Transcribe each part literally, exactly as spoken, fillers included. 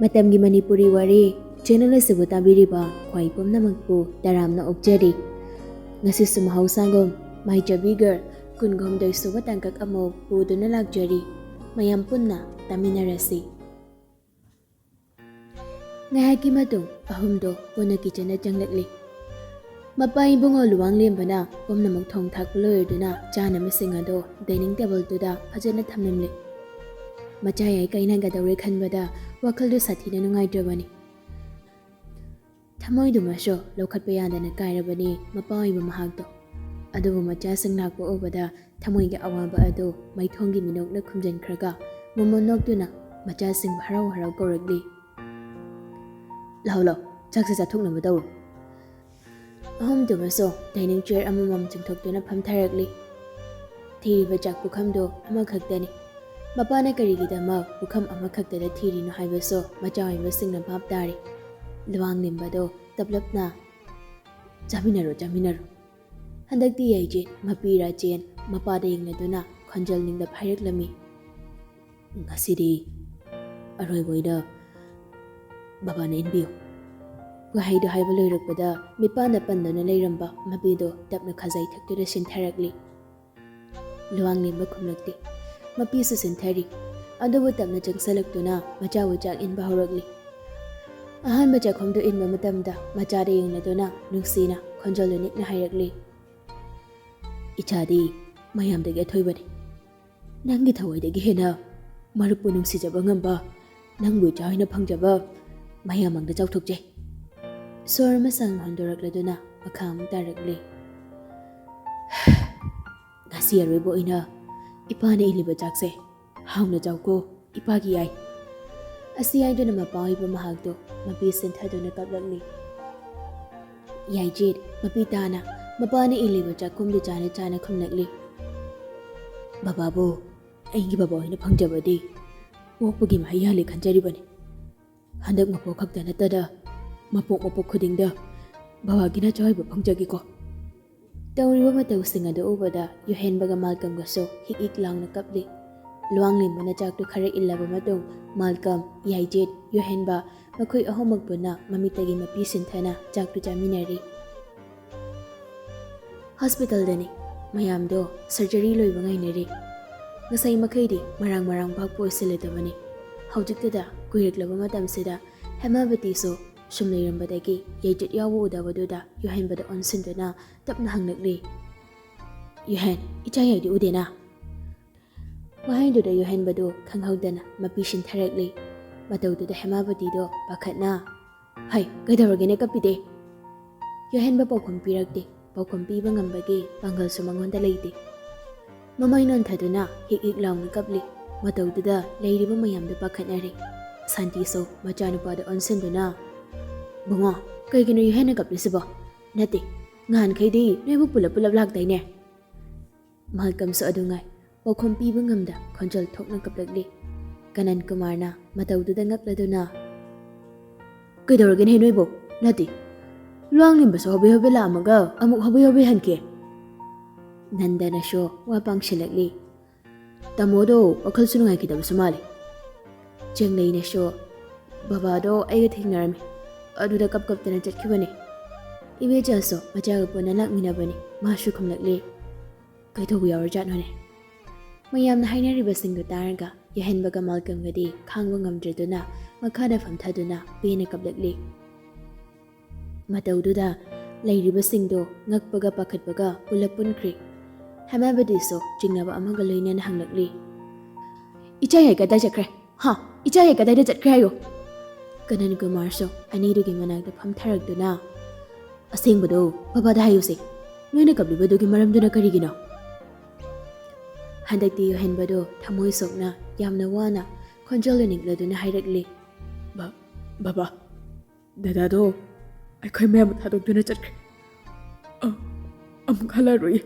ꯃꯇꯝꯒꯤ ꯃꯅꯤꯄꯨꯔꯤ ꯋꯥꯔꯤ ꯆꯦꯅꯦꯜ ꯑꯁꯤꯕꯨ ꯇꯥꯕꯤꯔꯤꯕ ꯈ꯭ꯋꯥꯏ ꯄꯨꯝꯅꯃꯛꯄꯨ ꯇꯔꯥꯝꯅ ꯑꯣꯛꯆꯔꯤ꯫ ꯉꯁꯤꯁꯨ ꯃꯍꯧꯁꯥꯒꯨꯝ ꯃꯥꯏꯆꯕꯤ ꯒꯔꯜ ꯀꯨꯟꯒ ꯍꯨꯝꯗꯣꯏ ꯁꯨꯕ ꯇꯥꯡꯀꯛ ꯑꯃ ꯄꯨꯗꯨꯅ ꯂꯥꯛꯆꯔꯤ꯫ ꯃꯌꯥꯝ ꯄꯨꯟꯅ ꯇꯥꯃꯤꯟꯅꯔꯁꯤ꯫ ꯉꯥꯏꯍꯥꯛꯀꯤ ꯃꯇꯨꯡ ꯑꯍꯨꯝꯗꯣ ꯄꯨꯟꯅ ꯀꯤꯆꯟꯗ ꯆꯪꯂꯛꯂꯤ꯫ ꯃꯄꯥ ꯏꯕꯨꯡꯉꯣ ꯂꯨꯋꯥꯡꯂꯦꯝꯕꯅ ꯄꯨꯝꯅꯃꯛ ꯊꯣꯡ ꯊꯥꯛꯄ ꯂꯣꯏꯔꯗꯨꯅ ꯆꯥꯅꯕꯁꯤꯡ ꯑꯗꯣ ꯗꯥꯏꯅꯤꯡ ꯇꯦꯕꯜꯗꯨꯗ ꯐꯖꯅ ꯊꯝꯂꯝꯂꯤ꯫ ꯃꯆꯥ ꯌꯥꯏ ꯀꯥꯏꯅꯒꯗꯧꯔꯦ ꯈꯟꯕꯗ ꯋꯥꯈꯜꯗꯨ ꯁꯥꯊꯤꯅ ꯅꯨꯡꯉꯥꯏꯇ꯭ꯔꯕꯅꯤ꯫ ꯊꯃꯣꯏꯗꯨꯃꯁꯨ ꯂꯧꯈꯠꯄ ꯌꯥꯗꯅ ꯀꯥꯏꯔꯕꯅꯤ ꯃꯄꯥ ꯑꯣꯏꯕ ꯃꯍꯥꯛꯇꯣ꯫ ꯑꯗꯨꯕꯨ ꯃꯆꯥꯁꯤꯡ ꯂꯥꯛꯄ ꯎꯕꯗ ꯊꯃꯣꯏꯒꯤ ꯑꯋꯥꯕ ꯑꯗꯨ ꯃꯥꯏꯊꯣꯡꯒꯤ ꯃꯤꯅꯣꯛꯅ ꯈꯨꯝꯖꯤꯟꯈ꯭ꯔꯒ ꯃꯣꯃꯣꯟ ꯅꯣꯛꯇꯨꯅ ꯃꯆꯥꯁꯤꯡꯕꯨ ꯍꯔꯥꯎ ꯍꯔꯥꯎ ꯀꯧꯔꯛꯂꯤ꯫ "ꯂꯥꯎ ꯂꯥꯎ, ꯆꯥꯛꯁꯦ ꯆꯥꯊꯣꯛꯅꯕ ꯇꯧꯔꯣ꯫" ꯑꯍꯨꯝꯗꯨꯃꯁꯨ ꯗꯥꯏꯅꯤꯡ ꯆꯤꯌꯔ ꯑꯃꯃꯝ ꯆꯤꯡꯊꯣꯛꯇꯨꯅ ꯐꯝꯊꯔꯛꯂꯤ꯫ ꯊꯤꯔꯤꯕ ꯆꯥꯛ ꯄꯨꯈꯝꯗꯣ ꯑꯃꯈꯛꯇꯅꯤ꯫ ꯃꯄꯥꯅ ꯀꯔꯤꯒꯤꯗꯃꯛ ꯄꯨꯈꯝ ꯑꯃꯈꯛꯇꯗ ꯊꯤꯔꯤꯅꯣ ꯍꯥꯏꯕꯁꯨ ꯃꯆꯥ ꯑꯣꯏꯕꯁꯤꯡꯅ ꯚꯥꯞ ꯇꯥꯔꯤ꯫ ꯂꯨꯋꯥꯡꯂꯦꯝꯕꯗꯣ ꯇꯞꯂꯞꯅ, "ꯆꯥꯃꯤꯟꯅꯔꯣ, ꯆꯥꯃꯤꯟꯅꯔꯣ꯫" ꯍꯟꯗꯛꯇꯤ ꯌꯥꯏꯖꯦ ꯃꯄꯤ ꯔꯥꯖꯦꯟ ꯃꯄꯥꯗ ꯌꯦꯡꯂꯗꯨꯅ ꯈꯣꯟꯖꯦꯜ ꯅꯤꯡꯗ ꯐꯥꯏꯔꯛꯂꯝꯃꯤ꯫ "ꯉꯁꯤꯗꯤ ꯑꯔꯣꯏꯕ ꯑꯣꯏꯅ ꯕꯕꯥꯅ ꯏꯟꯕꯤꯌꯨ꯫" ꯋꯥꯍꯩꯗꯨ ꯍꯥꯏꯕ ꯂꯣꯏꯔꯛꯄꯗ ꯃꯤꯄꯥꯟꯗ ꯄꯟꯗꯨꯅ ꯂꯩꯔꯝꯕ ꯃꯄꯤꯗꯣ ꯇꯞꯅ ꯈꯖꯥꯏ ꯊꯛꯇꯨꯅ ꯁꯤꯟꯊꯔꯛꯂꯤ꯫ ꯂꯨꯋꯥꯡꯂꯦꯝꯕ ꯈꯨꯝꯂꯛꯇꯦ꯫ ꯃꯄꯤꯁꯨ ꯁꯤꯟꯊꯔꯤ꯫ ꯑꯗꯨꯕꯨ ꯇꯞꯅ ꯆꯪꯁꯤꯜꯂꯛꯇꯨꯅ ꯃꯆꯥꯕꯨ ꯆꯥꯛ ꯏꯟꯕ ꯍꯧꯔꯛꯂꯤ꯫ ꯑꯍꯥꯟꯕ ꯆꯥꯛꯈꯨꯝꯗꯨ ꯏꯟꯕ ꯃꯇꯝꯗ ꯃꯆꯥꯗ ꯌꯦꯡꯂꯗꯨꯅ ꯅꯨꯡꯁꯤꯅ ꯈꯣꯟꯖꯦꯜꯗꯨ ꯅꯤꯛꯅ ꯍꯥꯏꯔꯛꯂꯤ꯫ "ꯏꯆꯥꯗꯤ ꯃꯌꯥꯝꯗꯒꯤ ꯑꯊꯣꯏꯕꯅꯤ꯫ ꯅꯪꯒꯤ ꯊꯋꯥꯏꯗꯒꯤ ꯍꯦꯟꯅ ꯃꯔꯨꯞꯄꯨ ꯅꯨꯡꯁꯤꯖꯕ ꯉꯝꯕ, ꯅꯪꯕꯨ ꯏꯆꯥ ꯑꯣꯏꯅ ꯐꯪꯖꯕ ꯃꯌꯥꯝ ꯃꯥꯡꯗ ꯆꯥꯎꯊꯣꯛꯆꯩ꯫" ꯁꯣꯔ ꯑꯃ ꯁꯥꯡꯅ ꯍꯣꯟꯗꯣꯔꯛꯂꯗꯨꯅ ꯃꯈꯥ ꯑꯃꯨꯛ ꯇꯥꯔꯛꯂꯤ꯫ "ꯉꯁꯤ ꯑꯔꯣꯏꯕ ꯑꯣꯏꯅ ꯏꯄꯥꯅ ꯏꯜꯂꯤꯕ ꯆꯥꯛꯁꯦ ꯍꯥꯎꯅ ꯆꯥꯎꯀꯣ, ꯏꯄꯥꯒꯤ ꯌꯥꯏ꯫" ꯑꯁꯤ ꯍꯥꯏꯗꯨꯅ ꯃꯄꯥ ꯑꯣꯏꯕ ꯃꯍꯥꯛꯇꯣ ꯃꯄꯤ ꯁꯤꯟꯊꯗꯨꯅ ꯀꯞꯂꯛꯂꯤ꯫ ꯌꯥꯏꯖꯤꯠ ꯃꯄꯤ ꯇꯥꯅ ꯃꯄꯥꯅ ꯏꯜꯂꯤꯕ ꯆꯥꯛꯈꯨꯝꯗꯨ ꯆꯥꯅ ꯆꯥꯅ ꯈꯨꯝꯂꯛꯂꯤ꯫ "ꯕꯕꯥꯕꯨ ꯑꯩꯒꯤ ꯕꯕꯥ ꯑꯣꯏꯅ ꯐꯪꯖꯕꯗꯤ ꯄꯣꯛꯄꯒꯤ ꯃꯍꯩ ꯌꯥꯜꯂꯦ ꯈꯟꯖꯔꯤꯕꯅꯤ꯫ ꯍꯟꯗꯛ ꯃꯄꯣꯛ ꯈꯛꯇ ꯅꯠꯇꯅ ꯃꯄꯣꯛ ꯃꯄꯣꯛ ꯈꯨꯗꯤꯡꯗ ꯕꯕꯥꯒꯤ ꯅꯆꯥ ꯑꯣꯏꯕ ꯐꯪꯖꯒꯦꯀꯣ꯫" ꯇꯧꯔꯤꯕ ꯃꯇꯧꯁꯤꯡ ꯑꯗꯨ ꯎꯕꯗ ꯌꯨꯍꯦꯟꯕꯒ ꯃꯥꯜꯀꯝꯒꯁꯨ ꯍꯤꯛ ꯍꯤꯛ ꯂꯥꯎꯅ ꯀꯞꯂꯤ꯫ ꯂꯨꯋꯥꯡꯂꯦꯝꯕꯅ ꯆꯥꯛꯇꯨ ꯈꯔ ꯏꯜꯂꯕ ꯃꯇꯨꯡ, ꯃꯥꯜꯀꯝ, ꯌꯥꯏꯖꯦꯠ, ꯌꯨꯍꯦꯟꯕ, ꯃꯈꯣꯏ ꯑꯍꯨꯝꯃꯛ ꯄꯨꯟꯅ ꯃꯃꯤꯠꯇꯒꯤ ꯃꯄꯤ ꯁꯤꯟꯊꯅ ꯆꯥꯛꯇꯨ ꯆꯥꯃꯤꯟꯅꯔꯤ꯫ ꯍꯣꯁꯄꯤꯇꯥꯜꯗꯅꯤ꯫ ꯃꯌꯥꯝꯗꯣ ꯁꯔꯖꯔꯤ ꯂꯣꯏꯕ ꯉꯥꯏꯅꯔꯤ꯫ ꯉꯁꯥꯏ ꯃꯈꯩꯗꯤ ꯃꯔꯥꯡ ꯃꯔꯥꯡ ꯄꯥꯛꯄ ꯑꯣꯏꯁꯤꯜꯂꯗꯕꯅꯤ꯫ ꯍꯧꯖꯤꯛꯇꯨꯗ ꯀꯨꯏꯔꯛꯂꯕ ꯃꯇꯝꯁꯤꯗ ꯍꯦꯃꯥꯕꯇꯤꯁꯨ ꯁꯨꯝ ꯂꯩꯔꯝꯕꯗꯒꯤ ꯌꯥꯏꯖꯦꯠ ꯌꯥꯎꯕ ꯎꯗꯕꯗꯨꯗ ꯌꯨꯍꯦꯟꯕꯗ ꯑꯣꯟꯁꯤꯟꯗꯨꯅ ꯇꯞꯅ ꯍꯪꯂꯛꯂꯤ, "ꯌꯨꯍꯦꯟ, ꯏꯆꯥ ꯌꯥꯏꯗꯤ ꯎꯗꯦꯅ?" ꯋꯥꯍꯩꯗꯨꯗ ꯌꯨꯍꯦꯟꯕꯗꯨ ꯈꯪꯍꯧꯗꯅ ꯃꯄꯤ ꯁꯤꯟꯊꯔꯛꯂꯤ꯫ ꯃꯇꯧꯗꯨꯗ ꯍꯦꯃꯥꯕꯇꯤꯗꯣ ꯄꯥꯈꯠꯅ, "ꯍꯩ, ꯀꯩꯗꯧꯔꯒꯦꯅꯦ ꯀꯞꯄꯤꯗꯦ?" ꯌꯨꯍꯦꯟꯕ ꯄꯥꯎꯈꯨꯝ ꯄꯤꯔꯛꯇꯦ꯫ ꯄꯥꯎꯈꯨꯝ ꯄꯤꯕ ꯉꯝꯕꯒꯤ ꯄꯥꯡꯒꯜꯁꯨ ꯃꯉꯣꯟꯗ ꯂꯩꯇꯦ꯫ ꯃꯃꯩ ꯅꯣꯟꯊꯗꯨꯅ ꯍꯤꯛ ꯍꯤꯛ ꯂꯥꯎꯅ ꯀꯞꯂꯤ꯫ ꯃꯇꯧꯗꯨꯗ ꯂꯩꯔꯤꯕ ꯃꯌꯥꯝꯗꯨ ꯄꯥꯈꯠꯅꯔꯦ꯫ ꯁꯥꯟꯇꯤꯁꯨ ꯃꯆꯥꯅꯨꯄꯥꯗ ꯑꯣꯟꯁꯤꯟꯗꯨꯅ, "ꯕꯨꯡꯉꯣ, ꯀꯩꯒꯤꯅꯣ ꯌꯨꯍꯦꯟꯅ ꯀꯞꯂꯤꯁꯤꯕꯣ? ꯅꯠꯇꯦ, ꯉꯍꯥꯟꯈꯩꯗꯤ ꯅꯣꯏꯕꯨ ꯄꯨꯂꯞ ꯄꯨꯂꯞ ꯂꯥꯛꯇꯥꯏꯅꯦ?" ꯃꯥꯜꯀꯝꯁꯨ ꯑꯗꯨ ꯉꯥꯏ꯫ ꯄꯥꯎꯈꯨꯝ ꯄꯤꯕ ꯉꯝꯗ ꯈꯣꯟꯖꯦꯜ ꯊꯣꯛꯅ ꯀꯞꯂꯛꯂꯤ꯫ ꯀꯅꯟ ꯀꯨꯃꯥꯔꯅ ꯃꯇꯧꯗꯨꯗ ꯉꯛꯂꯗꯨꯅ, "ꯀꯩꯗꯧꯔꯒꯦꯅꯦ ꯅꯣꯏꯕꯨ? ꯅꯠꯇꯦ, ꯂꯨꯋꯥꯡꯂꯦꯝꯕꯁꯨ ꯍꯣꯕꯦ ꯍꯣꯕꯦ ꯂꯥꯛꯑꯝꯃꯒ ꯑꯃꯨꯛ ꯍꯣꯕꯦ ꯍꯣꯕꯦ ꯍꯟꯈꯤ꯫" ꯅꯟꯗꯅꯁꯨ ꯋꯥ ꯄꯥꯡꯁꯤꯜꯂꯛꯂꯤ꯫ "ꯇꯥꯃꯣꯗꯣ ꯋꯥꯈꯜꯁꯨ ꯅꯨꯡꯉꯥꯏꯈꯤꯗꯕꯁꯨ ꯃꯥꯜꯂꯤ꯫" ꯆꯦꯡꯂꯩꯅꯁꯨ, "ꯕꯕꯥꯗꯣ ꯑꯩꯒ ꯊꯦꯡꯅꯔꯝꯃꯤ, ꯑꯗꯨꯗ ꯀꯞ ꯀꯞꯇꯅ ꯆꯠꯈꯤꯕꯅꯤ꯫ ꯏꯕꯦꯆꯥꯁꯨ ꯃꯆꯥꯒ ꯄꯨꯟꯅ ꯂꯥꯛꯃꯤꯟꯅꯕꯅꯤ", ꯃꯥꯁꯨ ꯈꯨꯝꯂꯛꯂꯤ꯫ "ꯀꯩꯗꯧꯕ ꯌꯥꯎꯔꯖꯥꯠꯅꯣꯅꯦ?" ꯃꯌꯥꯝꯅ ꯍꯥꯏꯅꯔꯤꯕꯁꯤꯡꯗꯨ ꯇꯥꯔꯒ ꯌꯨꯍꯦꯟꯕꯒ ꯃꯥꯜꯀꯝꯒꯗꯤ ꯈꯥꯡꯕ ꯉꯝꯗ꯭ꯔꯗꯨꯅ ꯃꯈꯥꯗ ꯐꯝꯊꯗꯨꯅ ꯄꯦꯟꯅ ꯀꯞꯂꯛꯂꯤ꯫ ꯃꯇꯧꯗꯨꯗ ꯂꯩꯔꯤꯕꯁꯤꯡꯗꯨ ꯉꯛꯄꯒ ꯄꯥꯈꯠꯄꯒ ꯄꯨꯂꯞ ꯄꯨꯟꯈ꯭ꯔꯦ꯫ ꯍꯦꯃꯥꯕꯇꯤꯁꯨ ꯆꯤꯡꯅꯕ ꯑꯃꯒ ꯂꯣꯏꯅꯅ ꯍꯪꯂꯛꯂꯤ, "ꯏꯆꯥ ꯌꯥꯏ ꯀꯗꯥꯏ ꯆꯠꯈ꯭ꯔꯦ? ꯍꯥ? ꯏꯆꯥ ꯌꯥꯏ ꯀꯗꯥꯏꯗ ꯆꯠꯈ꯭ꯔꯦ ꯍꯥꯏꯌꯣ?" ꯀꯅꯟ ꯀꯨꯃꯥꯔꯁꯨ ꯑꯅꯤꯗꯨꯒꯤ ꯃꯅꯥꯛꯇ ꯐꯝꯊꯔꯛꯇꯨꯅ, "ꯑꯁꯦꯡꯕꯗꯣ ꯕꯕꯥꯗ ꯍꯥꯏꯌꯨꯁꯦ꯫ ꯅꯣꯏꯅ ꯀꯞꯂꯤꯕꯗꯨꯒꯤ ꯃꯔꯝꯗꯨꯅ ꯀꯔꯤꯒꯤꯅꯣ?" ꯍꯟꯗꯛꯇꯤ ꯌꯨꯍꯦꯟꯕꯗꯣ ꯊꯃꯣꯏ ꯁꯣꯛꯅ ꯌꯥꯝꯅ ꯋꯥꯅ ꯈꯣꯟꯖꯦꯜꯗ ꯅꯤꯛꯂꯗꯨꯅ ꯍꯥꯏꯔꯛꯂꯤ, "ꯕ-, ꯕꯕꯥ, ꯗꯗꯥꯗꯣ ꯑꯩꯈꯣꯏ ꯃꯌꯥꯝꯕꯨ ꯊꯥꯗꯣꯛꯇꯨꯅ ꯆꯠꯈ꯭ꯔꯦ꯫ ꯑ-, ꯑꯃꯨꯛ ꯍꯜꯂꯔꯣꯏ꯫"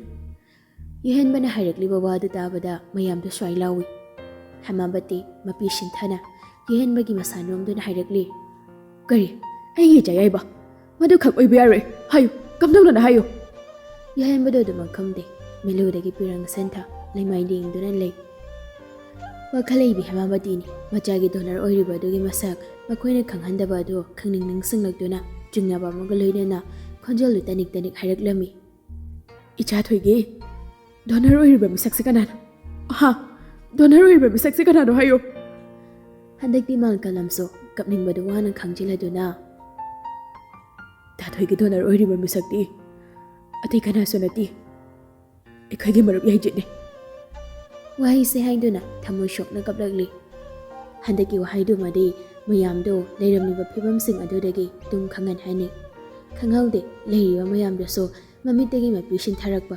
ꯌꯨꯍꯦꯟꯕꯅ ꯍꯥꯏꯔꯛꯂꯤꯕ ꯋꯥꯗꯨ ꯇꯥꯕꯗ ꯃꯌꯥꯝꯗꯨ ꯁ꯭ꯋꯥꯏ ꯂꯥꯎꯏ꯫ ꯍꯦꯃꯥꯕꯇꯤ ꯃꯄꯤ ꯁꯤꯟꯊꯅ ꯌꯨꯍꯦꯟꯕꯒꯤ ꯃꯁꯥ ꯅꯣꯝꯗꯨꯅ ꯍꯥꯏꯔꯛꯂꯤ, "ꯀꯔꯤ? ꯑꯩꯒꯤ ꯏꯆꯥ ꯌꯥꯏꯕ? ꯃꯗꯨ ꯈꯛ ꯑꯣꯏꯕ ꯌꯥꯔꯣꯏ꯫ ꯍꯥꯏꯌꯨ, ꯀꯝꯗꯧꯅꯅ ꯍꯥꯏꯌꯨ?" ꯌꯨꯍꯦꯟꯕꯗꯨ ꯑꯗꯨꯃꯛ ꯈꯪꯗꯦ꯫ ꯃꯤꯠꯂꯨꯗꯒꯤ ꯄꯤꯔꯪ ꯁꯦꯟꯊ ꯂꯩꯃꯥꯏ ꯂꯦꯡꯗꯨꯅ ꯂꯩ꯫ ꯋꯥꯈꯜ ꯂꯩꯕꯤ ꯍꯦꯃꯥꯕꯇꯤꯅꯤ꯫ ꯃꯆꯥꯒꯤ ꯗꯣꯅꯔ ꯑꯣꯏꯔꯤꯕ ꯑꯗꯨꯒꯤ ꯃꯁꯛ ꯃꯈꯣꯏꯅ ꯈꯪꯍꯟꯗꯕ ꯑꯗꯨ ꯈꯪꯅꯤꯡ ꯅꯤꯡꯁꯤꯡꯂꯛꯇꯨꯅ ꯆꯤꯡꯅꯕ ꯑꯃꯒ ꯂꯣꯏꯅꯅ ꯈꯣꯟꯖꯦꯜꯗꯨ ꯇꯅꯤꯛ ꯇꯅꯤꯛ ꯍꯥꯏꯔꯛꯂꯝꯃꯤ꯫ "ꯏꯆꯥ ꯊꯣꯏꯒꯤ, ꯗꯣꯅꯔ ꯑꯣꯏꯔꯤꯕ ꯃꯤꯁꯛꯁꯦ ꯀꯅꯥꯅꯣ? ꯍꯥ? ꯗꯣꯅꯔ ꯑꯣꯏꯔꯤꯕ ꯃꯤꯁꯛꯁꯦ ꯀꯅꯥꯅꯣ ꯍꯥꯏꯌꯨ?" ꯍꯟꯗꯛꯇꯤ ꯃꯥꯜꯀꯂꯝꯁꯨ ꯀꯞꯅꯤꯡꯕꯗꯨ ꯋꯥꯅ ꯈꯥꯡꯖꯤꯜꯂꯗꯨꯅ, "ꯗꯥ ꯊꯣꯏꯒꯤ ꯗꯣꯅꯔ ꯑꯣꯏꯔꯤꯕ ꯃꯤꯁꯛꯇꯤ ꯑꯇꯩ ꯀꯅꯥꯁꯨ ꯅꯠꯇꯦ, ꯑꯩꯈꯣꯏꯒꯤ ꯃꯔꯨꯞ ꯌꯥꯏꯖꯤꯠꯅꯤ꯫" ꯋꯥꯍꯩꯁꯦ ꯍꯥꯏꯗꯨꯅ ꯊꯃꯣꯏ ꯁꯣꯛꯅ ꯀꯞꯂꯛꯂꯤ꯫ ꯍꯟꯗꯛꯀꯤ ꯋꯥꯍꯩꯗꯨꯃꯗꯤ ꯃꯌꯥꯝꯗꯣ ꯂꯩꯔꯝꯂꯤꯕ ꯐꯤꯕꯝꯁꯤꯡ ꯑꯗꯨꯗꯒꯤ ꯇꯨꯝ ꯈꯪꯍꯟꯍꯟꯅꯤ꯫ ꯈꯪꯍꯧꯗꯦ, ꯂꯩꯔꯤꯕ ꯃꯌꯥꯝꯗꯨꯁꯨ ꯃꯃꯤꯠꯇꯒꯤ ꯃꯄꯤ ꯁꯤꯟꯊꯔꯛꯄ꯫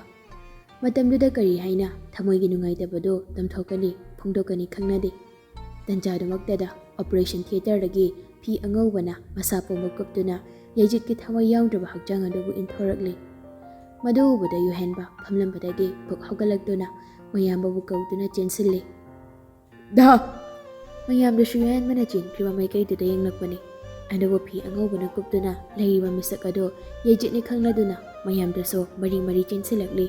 ꯃꯇꯝꯗꯨꯗ ꯀꯔꯤ ꯍꯥꯏꯅ ꯊꯃꯣꯏꯒꯤ ꯅꯨꯡꯉꯥꯏꯇꯕꯗꯨ ꯇꯝꯊꯣꯛꯀꯅꯤ, ꯐꯣꯡꯗꯣꯛꯀꯅꯤ ꯈꯪꯅꯗꯦ꯫ ꯇꯟꯖꯥꯗꯨꯃꯛꯇꯗ ꯑꯣꯄꯔꯦꯁꯟ ꯊꯤꯌꯦꯇꯔꯗꯒꯤ ꯐꯤ ꯑꯉꯧꯕꯅ ꯃꯁꯥ ꯄꯨꯝꯕ ꯀꯨꯞꯇꯨꯅ ꯌꯥꯏꯖꯤꯠꯀꯤ ꯊꯋꯥꯏ ꯌꯥꯎꯗ꯭ꯔꯕ ꯍꯛꯆꯥꯡ ꯑꯗꯨꯕꯨ ꯏꯟꯊꯣꯔꯛꯂꯤ꯫ ꯃꯗꯨ ꯎꯕꯗ ꯌꯨꯍꯦꯟꯕ ꯐꯝꯂꯝꯕꯗꯒꯤ ꯄꯨꯛ ꯍꯧꯒꯠꯂꯛꯇꯨꯅ ꯃꯌꯥꯝꯕꯕꯨ ꯀꯧꯗꯨꯅ ꯆꯦꯟꯁꯤꯜꯂꯤ꯫ "ꯗꯥ!" ꯃꯌꯥꯝꯗꯨꯁꯨ ꯌꯨꯍꯦꯟꯕꯅ ꯆꯦꯟꯈ꯭ꯔꯤꯕ ꯃꯥꯏꯀꯩꯗꯨꯗ ꯌꯦꯡꯂꯛꯄꯅꯤ꯫ ꯑꯗꯨꯕꯨ ꯐꯤ ꯑꯉꯧꯕꯅ ꯀꯨꯞꯇꯨꯅ ꯂꯩꯔꯤꯕ ꯃꯤꯁꯛ ꯑꯗꯨ ꯌꯥꯏꯖꯤꯠꯅꯤ ꯈꯪꯂꯗꯨꯅ ꯃꯌꯥꯝꯗꯨꯁꯨ ꯃꯔꯤ ꯃꯔꯤ ꯆꯦꯟꯁꯤꯜꯂꯛꯂꯤ꯫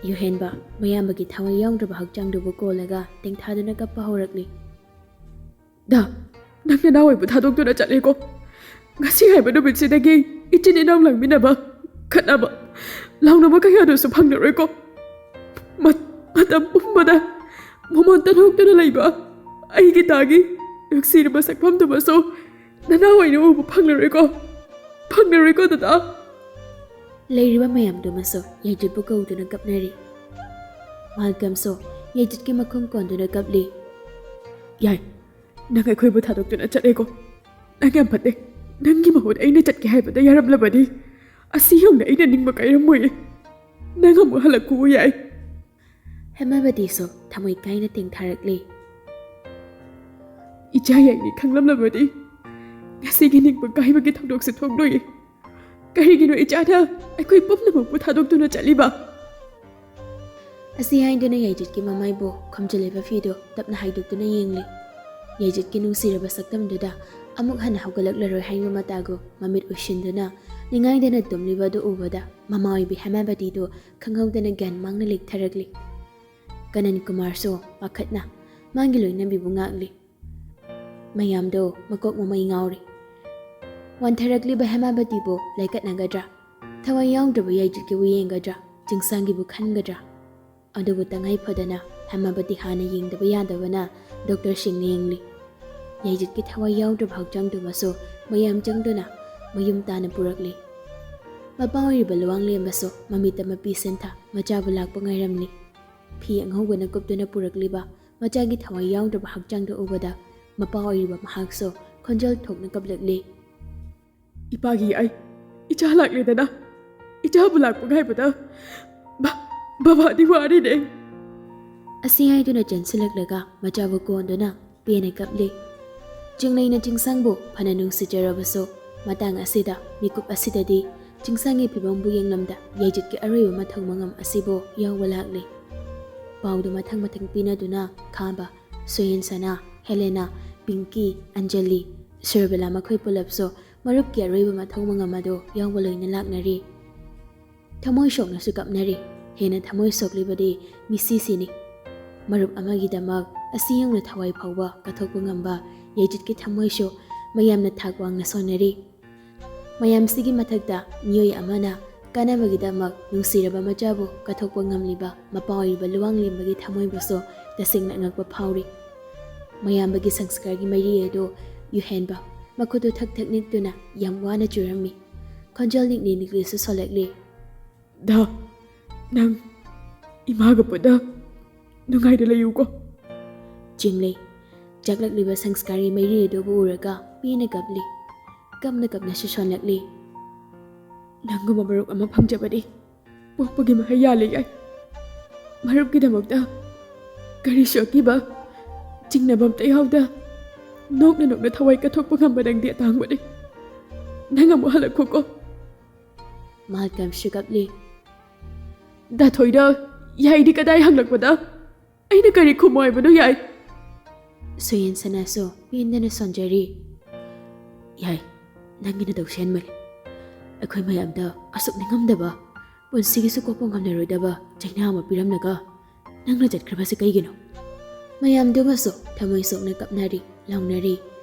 ꯌꯨꯍꯦꯟꯕ ꯃꯌꯥꯝꯕꯒꯤ ꯊꯋꯥꯏ ꯌꯥꯎꯗ꯭ꯔꯕ ꯍꯛꯆꯥꯡꯗꯨꯕꯨ ꯀꯣꯜꯂꯒ ꯇꯦꯡꯊꯥꯗꯨꯅ ꯀꯞꯄ ꯍꯧꯔꯛꯂꯤ꯫ "ꯗꯥ, ꯅꯪ ꯅꯅꯥꯎ ꯑꯣꯏꯕꯨ ꯊꯥꯗꯣꯛꯇꯨꯅ ꯆꯠꯂꯦꯀꯣ꯫ ꯉꯁꯤ ꯍꯥꯏꯕ ꯅꯨꯃꯤꯠꯁꯤꯗꯒꯤ ꯏꯆꯤꯟ ꯏꯅꯥꯎ ꯂꯥꯡꯃꯤꯟꯅꯕ, ꯈꯠꯅꯕ, ꯂꯥꯎꯅꯕ ꯀꯌꯥꯗꯨꯁꯨ ꯐꯪꯂꯔꯣꯏꯀꯣ꯫ ꯃ-, ꯃꯇꯝ ꯄꯨꯝꯕꯗ ꯃꯃꯣꯟ ꯇꯠꯍꯧꯗꯅ ꯂꯩꯕ ꯑꯩꯒꯤ ꯗꯥꯒꯤ ꯅꯨꯡꯁꯤꯔꯕ ꯁꯛꯐꯝꯗꯨꯃꯁꯨ ꯅꯅꯥꯎ ꯑꯣꯏꯅ ꯎꯕ ꯐꯪꯂꯔꯣꯏꯀꯣ꯫ ꯐꯪꯂꯔꯣꯏꯀꯣ ꯗꯗꯥ꯫" ꯂꯩꯔꯤꯕ ꯃꯌꯥꯝꯗꯨꯃꯁꯨ ꯌꯥꯏꯖꯤꯠꯄꯨ ꯀꯧꯗꯨꯅ ꯀꯞꯅꯔꯤ꯫ ꯃꯥꯜꯀꯝꯁꯨ ꯌꯥꯏꯖꯤꯠꯀꯤ ꯃꯈꯣꯡ ꯀꯣꯟꯗꯨꯅ ꯀꯞꯂꯤ꯫ "ꯌꯥꯏ, ꯅꯪ ꯑꯩꯈꯣꯏꯕꯨ ꯊꯥꯗꯣꯛꯇꯨꯅ ꯆꯠꯂꯦꯀꯣ꯫ ꯅꯪ ꯌꯥꯝ ꯐꯠꯇꯦ꯫ ꯅꯪꯒꯤ ꯃꯍꯨꯠ ꯑꯩꯅ ꯆꯠꯀꯦ ꯍꯥꯏꯕꯗ ꯌꯥꯔꯝꯂꯕꯗꯤ ꯑꯁꯤ ꯌꯧꯅ ꯑꯩꯅ ꯅꯤꯡꯕ ꯀꯥꯏꯔꯝꯃꯣꯏꯌꯦ꯫ ꯅꯪ ꯑꯃꯨꯛ ꯍꯜꯂꯛꯈꯨꯑꯣ ꯌꯥꯏ꯫" ꯍꯦꯃꯥꯕꯇꯤꯁꯨ ꯊꯃꯣꯏ ꯀꯥꯏꯅ ꯇꯦꯡꯊꯥꯔꯛꯂꯤ꯫ "ꯏꯆꯥ ꯌꯥꯏꯅꯤ ꯈꯪꯂꯝꯂꯕꯗꯤ ꯉꯁꯤꯒꯤ ꯅꯤꯡꯕ ꯀꯥꯏꯕꯒꯤ ꯊꯧꯗꯣꯛꯁꯦ ꯊꯣꯛꯂꯣꯏꯌꯦ꯫ ꯀꯔꯤꯒꯤꯅꯣ ꯏꯆꯥꯅ ꯑꯩꯈꯣꯏ ꯄꯨꯝꯅꯃꯛꯄꯨ ꯊꯥꯗꯣꯛꯇꯨꯅ ꯆꯠꯂꯤꯕ?" ꯑꯁꯤ ꯍꯥꯏꯗꯨꯅ ꯌꯥꯏꯖꯤꯠꯀꯤ ꯃꯃꯥꯏꯕꯨ ꯈꯨꯝꯖꯤꯜꯂꯤꯕ ꯐꯤꯗꯨ ꯇꯞꯅ ꯍꯥꯏꯗꯣꯛꯇꯨꯅ ꯌꯦꯡꯂꯤ꯫ ꯌꯥꯏꯖꯤꯠꯀꯤ ꯅꯨꯡꯁꯤꯔꯕ ꯁꯛꯇꯝꯗꯨꯗ ꯑꯃꯨꯛ ꯍꯟꯅ ꯍꯧꯒꯠꯂꯛꯂꯔꯣꯏ ꯍꯥꯏꯕ ꯃꯇꯥꯒꯨ ꯃꯃꯤꯠ ꯎꯏꯁꯤꯟꯗꯨꯅ ꯅꯤꯡꯉꯥꯏꯗꯅ ꯇꯨꯝꯂꯤꯕ ꯑꯗꯨ ꯎꯕꯗ ꯃꯃꯥ ꯑꯣꯏꯕꯤ ꯍꯦꯃꯥꯕꯇꯤꯗꯨ ꯈꯪꯍꯧꯗꯅ ꯒ꯭ꯌꯥꯟ ꯃꯥꯡꯅ ꯂꯦꯛꯊꯔꯛꯂꯤ꯫ ꯑꯅꯟ ꯀꯨꯃꯥꯔꯁꯨ ꯄꯥꯈꯠꯅ ꯃꯥꯒꯤ ꯂꯣꯏꯅꯕꯤꯕꯨ ꯉꯥꯛꯂꯤ꯫ ꯃꯌꯥꯝꯗꯣ ꯃꯀꯣꯛ ꯃꯃꯩ ꯉꯥꯎꯔꯤ꯫ ꯋꯥꯟꯊꯔꯛꯂꯤꯕ ꯍꯦꯃꯥꯕꯇꯤꯕꯨ ꯂꯩꯀꯠꯅꯒꯗ꯭ꯔꯥ? ꯊꯋꯥꯏ ꯌꯥꯎꯗ꯭ꯔꯕ ꯌꯥꯏꯖꯤꯠꯀꯤꯕꯨ ꯌꯦꯡꯒꯗ꯭ꯔꯥ? ꯆꯤꯡꯁꯥꯡꯒꯤꯕꯨ ꯈꯟꯒꯗ꯭ꯔꯥ? ꯑꯗꯨꯕꯨ ꯇꯉꯥꯏ ꯐꯗꯅ ꯍꯦꯃꯥꯕꯇꯤ ꯍꯥꯟꯅ ꯌꯦꯡꯗꯕ ꯌꯥꯗꯕꯅ ꯗꯣꯛꯇꯔꯁꯤꯡꯅ ꯌꯦꯡꯂꯤ꯫ ꯌꯥꯏꯖꯤꯠꯀꯤ ꯊꯋꯥꯏ ꯌꯥꯎꯗ꯭ꯔꯕ ꯍꯛꯆꯥꯡꯗꯨꯃꯁꯨ ꯃꯌꯥꯝ ꯆꯪꯗꯨꯅ ꯃꯌꯨꯝ ꯇꯥꯅ ꯄꯨꯔꯛꯂꯤ꯫ ꯃꯄꯥ ꯑꯣꯏꯔꯤꯕ ꯂꯨꯋꯥꯡꯂꯦꯝꯕꯁꯨ ꯃꯃꯤꯠꯇ ꯃꯄꯤ ꯁꯦꯟꯊꯥ ꯃꯆꯥꯕꯨ ꯂꯥꯛꯄ ꯉꯥꯏꯔꯝꯂꯤ꯫ ꯐꯤ ꯑꯉꯧꯕꯅ ꯀꯨꯞꯇꯨꯅ ꯄꯨꯔꯛꯂꯤꯕ ꯃꯆꯥꯒꯤ ꯊꯋꯥꯏ ꯌꯥꯎꯗ꯭ꯔꯕ ꯍꯛꯆꯥꯡꯗꯨ ꯎꯕꯗ ꯃꯄꯥ ꯑꯣꯏꯔꯤꯕ ꯃꯍꯥꯛꯁꯨ ꯈꯣꯟꯖꯦꯜ ꯊꯣꯛꯅ ꯀꯞꯂꯛꯂꯤ꯫ "ꯏꯄꯥꯒꯤ ꯑꯩ, ꯏꯆꯥ ꯂꯥꯛꯂꯦꯗꯅ, ꯏꯆꯥꯕꯨ ꯂꯥꯛꯄ ꯉꯥꯏꯕꯗ ꯕ-, ꯕꯕꯥꯗꯤ ꯋꯥꯔꯤꯅꯦ!" ꯑꯁꯤ ꯍꯥꯏꯗꯨꯅ ꯆꯦꯟꯁꯤꯜꯂꯛꯂꯒ ꯃꯆꯥꯕꯨ ꯀꯣꯟꯗꯨꯅ ꯄꯦꯟꯅ ꯀꯞꯂꯤ꯫ ꯆꯤꯡꯂꯩꯅ ꯆꯤꯡꯁꯥꯡꯕꯨ ꯐꯅ ꯅꯨꯡꯁꯤꯖꯔꯕꯁꯨ, ꯃꯇꯥꯡ ꯑꯁꯤꯗ, ꯃꯤꯀꯨꯞ ꯑꯁꯤꯗꯗꯤ ꯆꯤꯡꯁꯥꯡꯒꯤ ꯐꯤꯕꯝꯕꯨ ꯌꯦꯡꯂꯝꯗ ꯌꯥꯏꯖꯤꯠꯀꯤ ꯑꯔꯣꯏꯕ ꯃꯊꯧ ꯃꯉꯝ ꯑꯁꯤꯕꯨ ꯌꯥꯎꯕ ꯂꯥꯛꯂꯤ꯫ ꯄꯥꯎꯗꯨ ꯃꯊꯪ ꯃꯊꯪ ꯄꯤꯅꯗꯨꯅ ꯈꯥꯕ, ꯁꯣꯌꯦꯟ ꯁꯅꯥ, ꯍꯦꯂꯦꯅꯥ, ꯄꯤꯡꯀꯤ, ꯑꯟꯖꯂꯤ, ꯁꯨꯔꯕꯦꯂꯥ ꯃꯈꯣꯏ ꯄꯨꯂꯞꯁꯨ ꯃꯔꯨꯞꯀꯤ ꯑꯔꯣꯏꯕ ꯃꯊꯧ ꯃꯉꯝ ꯑꯗꯨ ꯌꯥꯎꯕ ꯂꯣꯏꯅ ꯂꯥꯛꯅꯔꯤ꯫ ꯊꯃꯣꯏ ꯁꯣꯛꯅꯁꯨ ꯀꯞꯅꯔꯤ꯫ ꯍꯦꯟꯅ ꯊꯃꯣꯏ ꯁꯣꯛꯂꯤꯕꯗꯤ ꯃꯤꯁꯤꯁꯤꯅꯤ꯫ ꯃꯔꯨꯞ ꯑꯃꯒꯤꯗꯃꯛ ꯑꯁꯤ ꯌꯧꯅ ꯊꯋꯥꯏ ꯐꯥꯎꯕ ꯀꯠꯊꯣꯛꯄ ꯉꯝꯕ ꯌꯥꯏꯖꯤꯠꯀꯤ ꯊꯃꯣꯏꯁꯨ ꯃꯌꯥꯝꯅ ꯊꯥꯛ ꯋꯥꯡꯅ ꯁꯣꯟꯅꯔꯤ꯫ ꯃꯌꯥꯝꯁꯤꯒꯤ ꯃꯊꯛꯇ ꯃꯤꯑꯣꯏ ꯑꯃꯅ ꯀꯥꯟꯅꯕꯒꯤꯗꯃꯛ ꯅꯨꯡꯁꯤꯔꯕ ꯃꯆꯥꯕꯨ ꯀꯠꯊꯣꯛꯄ ꯉꯝꯂꯤꯕ ꯃꯄꯥ ꯑꯣꯏꯔꯤꯕ ꯂꯨꯋꯥꯡꯂꯦꯝꯕꯒꯤ ꯊꯃꯣꯏꯕꯨꯁꯨ ꯇꯁꯦꯡꯅ ꯑꯉꯛꯄ ꯐꯥꯎꯔꯤ꯫ ꯃꯌꯥꯝꯕꯒꯤ ꯁꯪꯁꯀꯥꯔꯒꯤ ꯃꯩꯔꯤ ꯑꯗꯨ ꯌꯨꯍꯦꯟꯕ ꯃꯈꯨꯠꯇꯨ ꯊꯛ ꯊꯛ ꯅꯤꯛꯇꯨꯅ ꯌꯥꯝ ꯋꯥꯅ ꯆꯨꯔꯝꯃꯤ꯫ ꯈꯣꯟꯖꯦꯜ ꯅꯤꯛꯂꯤ ꯅꯤꯛꯂꯤꯁꯨ ꯁꯣꯜꯂꯛꯂꯤ꯫ "ꯗꯥ, ꯅꯪ ꯏꯃꯥꯒ ꯄꯨꯟꯅ ꯅꯨꯡꯉꯥꯏꯅ ꯂꯩꯌꯨꯀꯣ꯫" ꯆꯤꯡꯂꯩ ꯆꯥꯛꯂꯛꯂꯤꯕ ꯁꯪꯁꯀꯥꯔꯒꯤ ꯃꯩꯔꯤ ꯑꯗꯨꯕꯨ ꯎꯔꯒ ꯄꯦꯟꯅ ꯀꯞꯂꯤ꯫ ꯀꯞꯅ ꯀꯞꯅꯁꯨ ꯁꯣꯜꯂꯛꯂꯤ꯫ "ꯅꯪꯒꯨꯝꯕ ꯃꯔꯨꯞ ꯑꯃ ꯐꯪꯖꯕꯗꯤ ꯄꯣꯛꯄꯒꯤ ꯃꯍꯩ ꯌꯥꯜꯂꯦ ꯌꯥꯏ꯫ ꯃꯔꯨꯞꯀꯤꯗꯃꯛꯇ ꯀꯔꯤꯁꯨ ꯑꯀꯤꯕ ꯆꯤꯡꯅꯕ ꯑꯝꯇ ꯌꯥꯎꯗ ꯅꯣꯛꯅ ꯅꯣꯛꯅ ꯊꯋꯥꯏ ꯀꯠꯊꯣꯛꯄ ꯉꯝꯕ ꯅꯪꯗꯤ ꯑꯇꯥꯡꯕꯅꯤ꯫ ꯅꯪ ꯑꯃꯨꯛ ꯍꯜꯂꯛꯈꯣꯀꯣ꯫" ꯃꯥꯜꯀꯝꯁꯨ ꯀꯞꯂꯤ꯫ "ꯗꯥ ꯊꯣꯏꯅ ꯌꯥꯏꯗꯤ ꯀꯗꯥꯏ ꯍꯪꯂꯛꯄꯗ ꯑꯩꯅ ꯀꯔꯤ ꯈꯨꯝꯃꯣ ꯍꯥꯏꯕꯅꯣ, ꯌꯥꯏ?" ꯁꯣꯌꯦꯟ ꯁꯅꯥꯁꯨ ꯄꯦꯟꯗꯅ ꯁꯣꯟꯖꯔꯤ꯫ "ꯌꯥꯏ, ꯅꯪꯒꯤ ꯅꯇꯧ ꯁꯦꯟꯃꯜꯂꯤ꯫ ꯑꯩꯈꯣꯏ ꯃꯌꯥꯝꯗ ꯑꯁꯨꯛ ꯅꯤꯡꯉꯝꯗꯕ, ꯄꯨꯟꯁꯤꯒꯤꯁꯨ ꯀꯣꯛꯄ ꯉꯝꯂꯔꯣꯏꯗꯕ ꯆꯩꯅꯥ ꯑꯃ ꯄꯤꯔꯝꯂꯒ ꯅꯪꯅ ꯆꯠꯈ꯭ꯔꯕꯁꯤ ꯀꯩꯒꯤꯅꯣ?" ꯃꯌꯥꯝꯗꯨꯃꯁꯨ ꯊꯃꯣꯏ ꯁꯣꯛꯅ ꯀꯞꯅꯔꯤ, ꯂꯥꯎꯅꯔꯤ꯫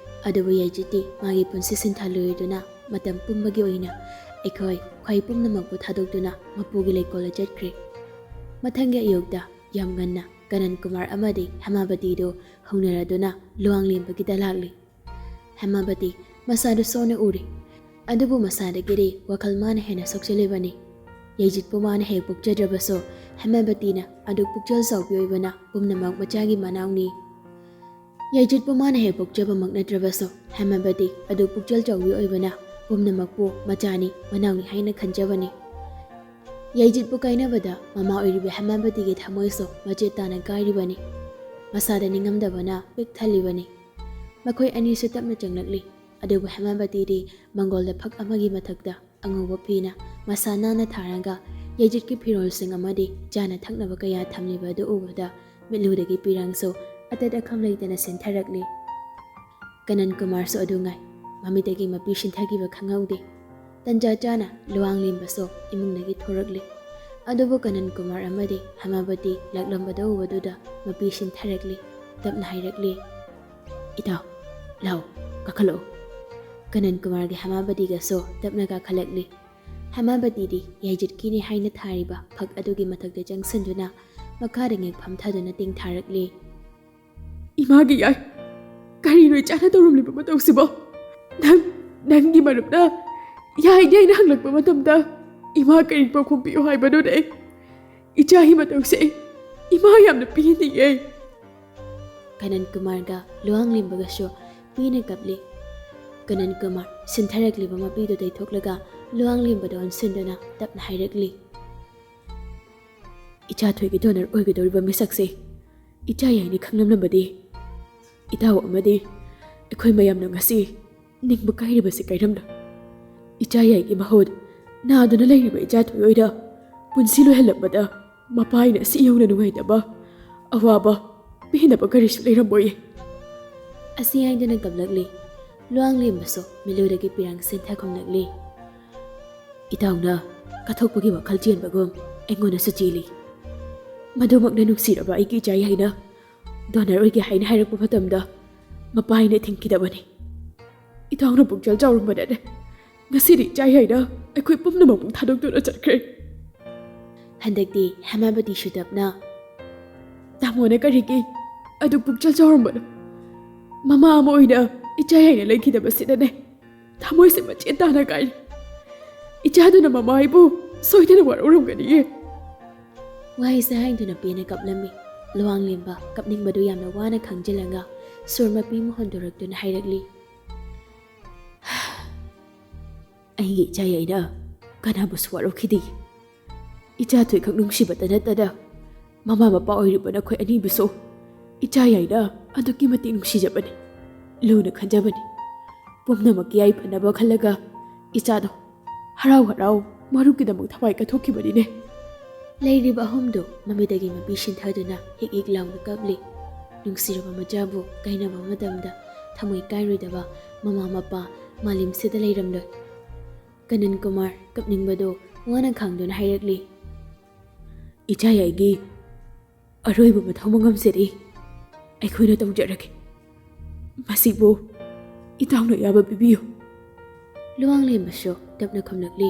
ꯑꯗꯨꯕꯨ ꯌꯥꯏꯖꯤꯠꯇꯤ ꯃꯥꯒꯤ ꯄꯨꯟꯁꯤ ꯁꯤꯟꯊꯥ ꯂꯣꯏꯔꯗꯨꯅ ꯃꯇꯝ ꯄꯨꯝꯕꯒꯤ ꯑꯣꯏꯅ ꯑꯩꯈꯣꯏ ꯈ꯭ꯋꯥꯏ ꯄꯨꯝꯅꯃꯛꯄꯨ ꯊꯥꯗꯣꯛꯇꯨꯅ ꯃꯄꯨꯒꯤ ꯂꯩꯀꯣꯜꯗ ꯆꯠꯈ꯭ꯔꯦ꯫ ꯃꯊꯪꯒꯤ ꯑꯌꯨꯛꯇ ꯌꯥꯝ ꯉꯟꯅ ꯀꯅꯟ ꯀꯨꯃꯥꯔ ꯑꯃꯗꯤ ꯍꯦꯃꯥꯕꯇꯤꯗꯨ ꯍꯧꯅꯔꯗꯨꯅ ꯂꯨꯋꯥꯡꯂꯦꯝꯕꯒꯤꯗ ꯂꯥꯛꯂꯤ꯫ ꯍꯦꯃꯥꯕꯇꯤ ꯃꯁꯥꯗꯨ ꯁꯣꯟꯅ ꯎꯔꯤ꯫ ꯑꯗꯨꯕꯨ ꯃꯁꯥꯗꯒꯤꯗꯤ ꯋꯥꯈꯜ ꯃꯥꯅ ꯍꯦꯟꯅ ꯁꯣꯛꯆꯜꯂꯤꯕꯅꯤ꯫ ꯌꯥꯏꯖꯤꯠꯄꯨ ꯃꯥꯅ ꯍꯦꯛ ꯄꯣꯛꯆꯗ꯭ꯔꯕꯁꯨ ꯍꯦꯃꯥꯕꯇꯤꯅ ꯑꯗꯨꯛ ꯄꯨꯛꯆꯦꯜ ꯆꯥꯎꯕꯤ ꯑꯣꯏꯕꯅ ꯄꯨꯝꯅꯃꯛ ꯃꯆꯥꯒꯤ ꯃꯅꯥꯎꯅꯤ꯫ ꯌꯥꯏꯖꯤꯠꯄꯨ ꯃꯥꯅ ꯍꯦꯛ ꯄꯣꯛꯆꯕꯃꯛ ꯅꯠꯇ꯭ꯔꯕꯁꯨ ꯍꯦꯃꯥꯕꯇꯤ ꯑꯗꯨꯛ ꯄꯨꯛꯆꯦꯜ ꯆꯥꯎꯕꯤ ꯑꯣꯏꯕꯅ ꯄꯨꯝꯅꯃꯛꯄꯨ ꯃꯆꯥꯅꯤ, ꯃꯅꯥꯎꯅꯤ ꯍꯥꯏꯅ ꯈꯟꯖꯕꯅꯤ꯫ ꯌꯥꯏꯖꯤꯠꯄꯨ ꯀꯥꯏꯅꯕꯗ ꯃꯃꯥ ꯑꯣꯏꯔꯤꯕ ꯍꯦꯃꯥꯕꯇꯤꯒꯤ ꯊꯃꯣꯏꯁꯨ ꯃꯆꯦꯠ ꯇꯥꯅ ꯀꯥꯏꯔꯤꯕꯅꯤ꯫ ꯃꯁꯥꯗ ꯅꯤꯡꯉꯝꯗꯕꯅ ꯄꯤꯛ ꯊꯜꯂꯤꯕꯅꯤ꯫ ꯃꯈꯣꯏ ꯑꯅꯤꯁꯨ ꯇꯞꯅ ꯆꯪꯂꯛꯂꯤ꯫ ꯑꯗꯨꯕꯨ ꯍꯦꯃꯥꯕꯇꯤꯗꯤ ꯃꯪꯒꯣꯜꯗ ꯐꯛ ꯑꯃꯒꯤ ꯃꯊꯛꯇ ꯑꯉꯧꯕ ꯐꯤꯅ ꯃꯁꯥ ꯅꯥꯟꯅ ꯊꯥꯔꯒ ꯌꯥꯏꯖꯤꯠꯀꯤ ꯐꯤꯔꯣꯜꯁꯤꯡ ꯑꯃꯗꯤ ꯆꯥꯅ ꯊꯛꯅꯕ ꯀꯌꯥ ꯊꯝꯂꯤꯕ ꯑꯗꯨ ꯎꯕꯗ ꯃꯤꯠꯂꯨꯗꯒꯤ ꯄꯤꯔꯥꯡꯁꯨ ꯑꯇꯠ ꯑꯈꯝ ꯂꯩꯇꯅ ꯁꯤꯟꯊꯔꯛꯂꯤ꯫ ꯀꯅꯟ ꯀꯨꯃꯥꯔꯁꯨ ꯑꯗꯨ ꯉꯥꯏ꯫ ꯃꯃꯤꯠꯇꯒꯤ ꯃꯄꯤ ꯁꯤꯟꯊꯈꯤꯕ ꯈꯪꯍꯧꯗꯦ꯫ ꯇꯟꯖꯥ ꯆꯥꯅ ꯂꯨꯋꯥꯡꯂꯦꯝꯕꯁꯨ ꯏꯃꯨꯡꯗꯒꯤ ꯊꯣꯔꯛꯂꯤ꯫ ꯑꯗꯨꯕꯨ ꯀꯅꯟ ꯀꯨꯃꯥꯔ ꯑꯃꯗꯤ ꯍꯦꯃꯥꯕꯇꯤ ꯂꯥꯛꯂꯝꯕꯗ ꯎꯕꯗꯨꯗ ꯃꯄꯤ ꯁꯤꯟꯊꯔꯛꯂꯤ꯫ ꯇꯞꯅ ꯍꯥꯏꯔꯛꯂꯤ, "ꯏꯇꯥꯎ, ꯂꯥꯛꯑꯣ, ꯀꯥꯈꯠꯂꯛꯑꯣ꯫" ꯀꯅꯟ ꯀꯨꯃꯥꯔꯒ ꯍꯦꯃꯥꯕꯇꯤꯒꯁꯨ ꯇꯞꯅ ꯀꯥꯈꯠꯂꯛꯂꯤ꯫ ꯍꯦꯃꯥꯕꯇꯤꯗꯤ ꯌꯥꯏꯖꯤꯠꯀꯤꯅꯤ ꯍꯥꯏꯅ ꯊꯥꯔꯤꯕ ꯐꯛ ꯑꯗꯨꯒꯤ ꯃꯊꯛꯇ ꯆꯪꯁꯤꯟꯗꯨꯅ ꯃꯈꯥꯗ ꯉꯦꯛ ꯐꯝꯊꯗꯨꯅ ꯇꯤꯡ ꯊꯥꯔꯛꯂꯤ꯫ "ꯏꯃꯥꯒꯤ ꯌꯥꯏ, ꯀꯔꯤꯅꯣ ꯏꯆꯥꯅ ꯇꯧꯔꯝꯂꯤꯕ ꯃꯇꯧꯁꯤꯕꯣ? ꯅꯪ, ꯅꯪꯒꯤ ꯃꯔꯨꯞꯅ ꯌꯥꯏꯗꯤ ꯑꯩꯅ ꯍꯪꯂꯛꯄ ꯃꯇꯝꯗ ꯏꯃꯥ ꯀꯔꯤ ꯄꯥꯎꯈꯨꯝ ꯄꯤꯌꯨ ꯍꯥꯏꯕꯅꯣꯅꯦ? ꯏꯆꯥꯒꯤ ꯃꯇꯧꯁꯦ ꯏꯃꯥ ꯌꯥꯝꯅ ꯄꯦꯟꯗꯤꯌꯦ꯫" ꯀꯅꯟ ꯀꯨꯃꯥꯔꯒ ꯂꯨꯋꯥꯡꯂꯦꯝꯕꯒꯁꯨ ꯄꯦꯟꯅ ꯀꯞꯂꯤ꯫ ꯀꯅꯟ ꯀꯨꯃꯥꯔ ꯁꯤꯟꯊꯔꯛꯂꯤꯕ ꯃꯄꯤꯗꯨ ꯇꯩꯊꯣꯛꯂꯒ ꯂꯨꯋꯥꯡꯂꯦꯝꯕꯗ ꯑꯣꯟꯁꯤꯟꯗꯨꯅ ꯇꯞꯅ ꯍꯥꯏꯔꯛꯂꯤ, "ꯏꯆꯥ ꯊꯣꯏꯒꯤ ꯗꯣꯅꯔ ꯑꯣꯏꯒꯗꯧꯔꯤꯕ ꯃꯤꯁꯛꯁꯦ ꯏꯆꯥ ꯌꯥꯏꯅꯤ ꯈꯪꯂꯝꯂꯕꯗꯤ ꯏꯇꯥꯎ ꯑꯃꯗꯤ ꯑꯩꯈꯣꯏ ꯃꯌꯥꯝꯅ ꯉꯁꯤ ꯅꯤꯡꯕ ꯀꯥꯏꯔꯤꯕꯁꯤ ꯀꯥꯏꯔꯝꯂꯣꯏ꯫ ꯏꯆꯥ ꯌꯥꯏꯒꯤ ꯃꯍꯨꯠ ꯅꯥꯗꯨꯅ ꯂꯩꯔꯤꯕ ꯏꯆꯥ ꯊꯣꯏ ꯑꯣꯏꯅ ꯄꯨꯟꯁꯤ ꯂꯣꯏꯍꯜꯂꯛꯄꯗ ꯃꯄꯥ ꯑꯩꯅ ꯑꯁꯤ ꯌꯧꯅ ꯅꯨꯡꯉꯥꯏꯇꯕ, ꯑꯋꯥꯕ, ꯄꯦꯟꯗꯕ ꯀꯔꯤꯁꯨ ꯂꯩꯔꯝꯃꯣꯏꯌꯦ꯫" ꯑꯁꯤ ꯍꯥꯏꯗꯨꯅ ꯀꯞꯂꯛꯂꯤ꯫ ꯂꯨꯋꯥꯡꯂꯦꯝꯕꯁꯨ ꯃꯤꯠꯂꯨꯗꯒꯤ ꯄꯤꯔꯥꯡ ꯁꯤꯟꯊ ꯈꯨꯝꯂꯛꯂꯤ꯫ "ꯏꯇꯥꯎꯅ ꯀꯠꯊꯣꯛꯄꯒꯤ ꯋꯥꯈꯜ ꯆꯦꯟꯕꯒꯨꯝ ꯑꯩꯉꯣꯟꯗꯁꯨ ꯆꯦꯜꯂꯤ꯫ ꯃꯗꯨꯃꯛꯅ ꯅꯨꯡꯁꯤꯔꯕ ꯑꯩꯒꯤ ꯏꯆꯥ ꯌꯥꯏꯅ ꯗꯣꯅꯔ ꯑꯣꯏꯒꯦ ꯍꯥꯏꯅ ꯍꯥꯏꯔꯛꯄ ꯃꯇꯝꯗ ꯃꯄꯥ ꯑꯩꯅ ꯊꯤꯡꯈꯤꯗꯕꯅꯤ꯫ ꯏꯇꯥꯎꯅ ꯄꯨꯛꯆꯦꯜ ꯆꯥꯎꯔꯝꯕꯅꯅꯦ ꯉꯁꯤꯗꯤ ꯏꯆꯥ ꯌꯥꯏꯅ ꯑꯩꯈꯣꯏ ꯄꯨꯝꯅꯃꯛꯄꯨ ꯊꯥꯗꯣꯛꯇꯨꯅ ꯆꯠꯈ꯭ꯔꯦ꯫ ꯍꯟꯗꯛꯇꯤ ꯍꯦꯃꯥꯕꯇꯤꯁꯨ ꯇꯞꯅ, "ꯇꯥꯃꯣꯅ ꯀꯔꯤꯒꯤ ꯑꯗꯨꯛ ꯄꯨꯛꯆꯦꯜ ꯆꯥꯎꯔꯝꯕꯅꯣ? ꯃꯃꯥ ꯑꯃ ꯑꯣꯏꯅ ꯏꯆꯥ ꯌꯥꯏꯅ ꯂꯩꯈꯤꯗꯕꯁꯤꯗꯅꯦ ꯊꯃꯣꯏꯁꯦ ꯃꯆꯦꯠ ꯇꯥꯅ ꯀꯥꯏꯔꯦ꯫ ꯏꯆꯥꯗꯨꯅ ꯃꯃꯥ ꯑꯩꯕꯨ ꯁꯣꯏꯗꯅ ꯋꯥꯔꯧꯔꯝꯒꯅꯤꯌꯦ꯫" ꯋꯥꯍꯩꯁꯦ ꯍꯥꯏꯗꯨꯅ ꯄꯦꯟꯅ ꯀꯞꯂꯝꯃꯤ꯫ ꯂꯨꯋꯥꯡꯂꯦꯝꯕ ꯀꯞꯅꯤꯡꯕꯗꯨ ꯌꯥꯝꯅ ꯋꯥꯅ ꯈꯪꯖꯤꯜꯂꯒ ꯁꯣꯔ ꯃꯄꯤ ꯑꯃ ꯍꯣꯟꯗꯣꯔꯛꯇꯨꯅ ꯍꯥꯏꯔꯛꯂꯤ, "ꯑꯩꯒꯤ ꯏꯆꯥ ꯌꯥꯏꯅ ꯀꯅꯥꯕꯨꯁꯨ ꯋꯥꯔꯧꯈꯤꯗꯦ꯫ ꯏꯆꯥ ꯊꯣꯏꯈꯛ ꯅꯨꯡꯁꯤꯕꯇ ꯅꯠꯇꯅ ꯃꯃꯥ ꯃꯄꯥ ꯑꯣꯏꯔꯤꯕ ꯅꯈꯣꯏ ꯑꯅꯤꯕꯨꯁꯨ ꯏꯆꯥ ꯌꯥꯏꯅ ꯑꯗꯨꯛꯀꯤ ꯃꯇꯤꯛ ꯅꯨꯡꯁꯤꯖꯕꯅꯤ, ꯂꯨꯅ ꯈꯟꯖꯕꯅꯤ꯫ ꯄꯨꯝꯅꯃꯛꯀꯤ ꯌꯥꯏꯐꯅꯕ ꯈꯜꯂꯒ ꯏꯆꯥꯗꯣ ꯍꯔꯥꯎ ꯍꯔꯥꯎ ꯃꯔꯨꯞꯀꯤꯗꯃꯛ ꯊꯋꯥꯏ ꯀꯠꯊꯣꯛꯈꯤꯕꯅꯤꯅꯦ꯫" ꯂꯩꯔꯤꯕ ꯑꯍꯨꯝꯗꯨ ꯃꯃꯤꯠꯇꯒꯤ ꯃꯄꯤ ꯁꯤꯟꯊꯗꯨꯅ ꯍꯤꯛ ꯍꯤꯛ ꯂꯥꯎꯅ ꯀꯞꯂꯤ꯫ ꯅꯨꯡꯁꯤꯔꯕ ꯃꯆꯥꯕꯨ ꯀꯥꯏꯅꯕ ꯃꯇꯝꯗ ꯊꯃꯣꯏ ꯀꯥꯏꯔꯣꯏꯗꯕ ꯃꯃꯥ ꯃꯄꯥ ꯃꯥꯂꯦꯝꯁꯤꯗ ꯂꯩꯔꯝꯂꯣꯏ꯫ ꯀꯅꯟ ꯀꯨꯃꯥꯔ ꯀꯞꯅꯤꯡꯕꯗꯨ ꯋꯥꯅ ꯈꯥꯡꯗꯨꯅ ꯍꯥꯏꯔꯛꯂꯤ, "ꯏꯆꯥ ꯌꯥꯏꯒꯤ ꯑꯔꯣꯏꯕ ꯃꯊꯧ ꯃꯉꯝꯁꯤꯗꯤ ꯑꯩꯈꯣꯏꯅ ꯇꯧꯖꯔꯒꯦ꯫ ꯃꯁꯤꯕꯨ ꯏꯇꯥꯎꯅ ꯑꯌꯥꯕ ꯄꯤꯕꯤꯌꯨ꯫" ꯂꯨꯋꯥꯡꯂꯦꯝꯕꯁꯨ ꯇꯞꯅ ꯈꯨꯝꯂꯛꯂꯤ,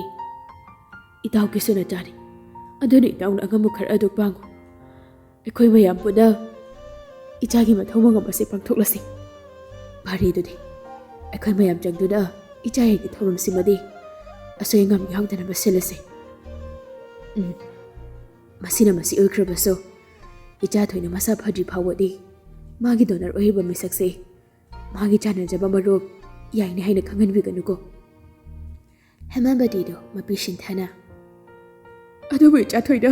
"ꯏꯇꯥꯎꯒꯤꯁꯨ ꯅꯆꯥꯅꯤ, ꯑꯗꯨꯅ ꯏꯇꯥꯎꯅ ꯑꯉꯝꯕ ꯈꯔ ꯑꯗꯨ ꯄꯥꯡꯉꯨ꯫ ꯑꯩꯈꯣꯏ ꯃꯌꯥꯝ ꯄꯨꯟꯅ ꯏꯆꯥꯒꯤ ꯃꯊꯧ ꯃꯉꯝ ꯑꯁꯤ ꯄꯥꯡꯊꯣꯛꯂꯁꯤ꯫ ꯐꯔꯦ ꯑꯗꯨꯗꯤ, ꯑꯩꯈꯣꯏ ꯃꯌꯥꯝ ꯆꯪꯗꯨꯅ ꯏꯆꯥ ꯌꯥꯏꯒꯤ ꯊꯧꯔꯝꯁꯤꯃꯗꯤ ꯑꯁꯣꯏ ꯑꯉꯥꯝ ꯌꯥꯎꯗꯅꯕ ꯁꯤꯜꯂꯁꯤ꯫ ꯎꯝ, ꯃꯁꯤꯅ ꯃꯁꯤ ꯑꯣꯏꯈ꯭ꯔꯕꯁꯨ, ꯏꯆꯥ ꯊꯣꯏꯅ ꯃꯁꯥ ꯐꯗ꯭ꯔꯤ ꯐꯥꯎꯕꯗꯤ ꯃꯥꯒꯤ ꯗꯣꯅꯔ ꯑꯣꯏꯔꯤꯕ ꯃꯤꯁꯛꯁꯦ ꯃꯥꯒꯤ ꯆꯥꯟꯅꯖꯕ ꯃꯔꯨꯞ ꯌꯥꯏꯅꯤ ꯍꯥꯏꯅ ꯈꯪꯍꯟꯕꯤꯒꯅꯨꯀꯣ꯫" ꯍꯦꯃꯥꯕꯇꯤꯗꯨ ꯃꯄꯤ ꯁꯤꯟꯊꯅ, "ꯑꯗꯨꯕꯨ ꯏꯆꯥ ꯊꯣꯏꯅ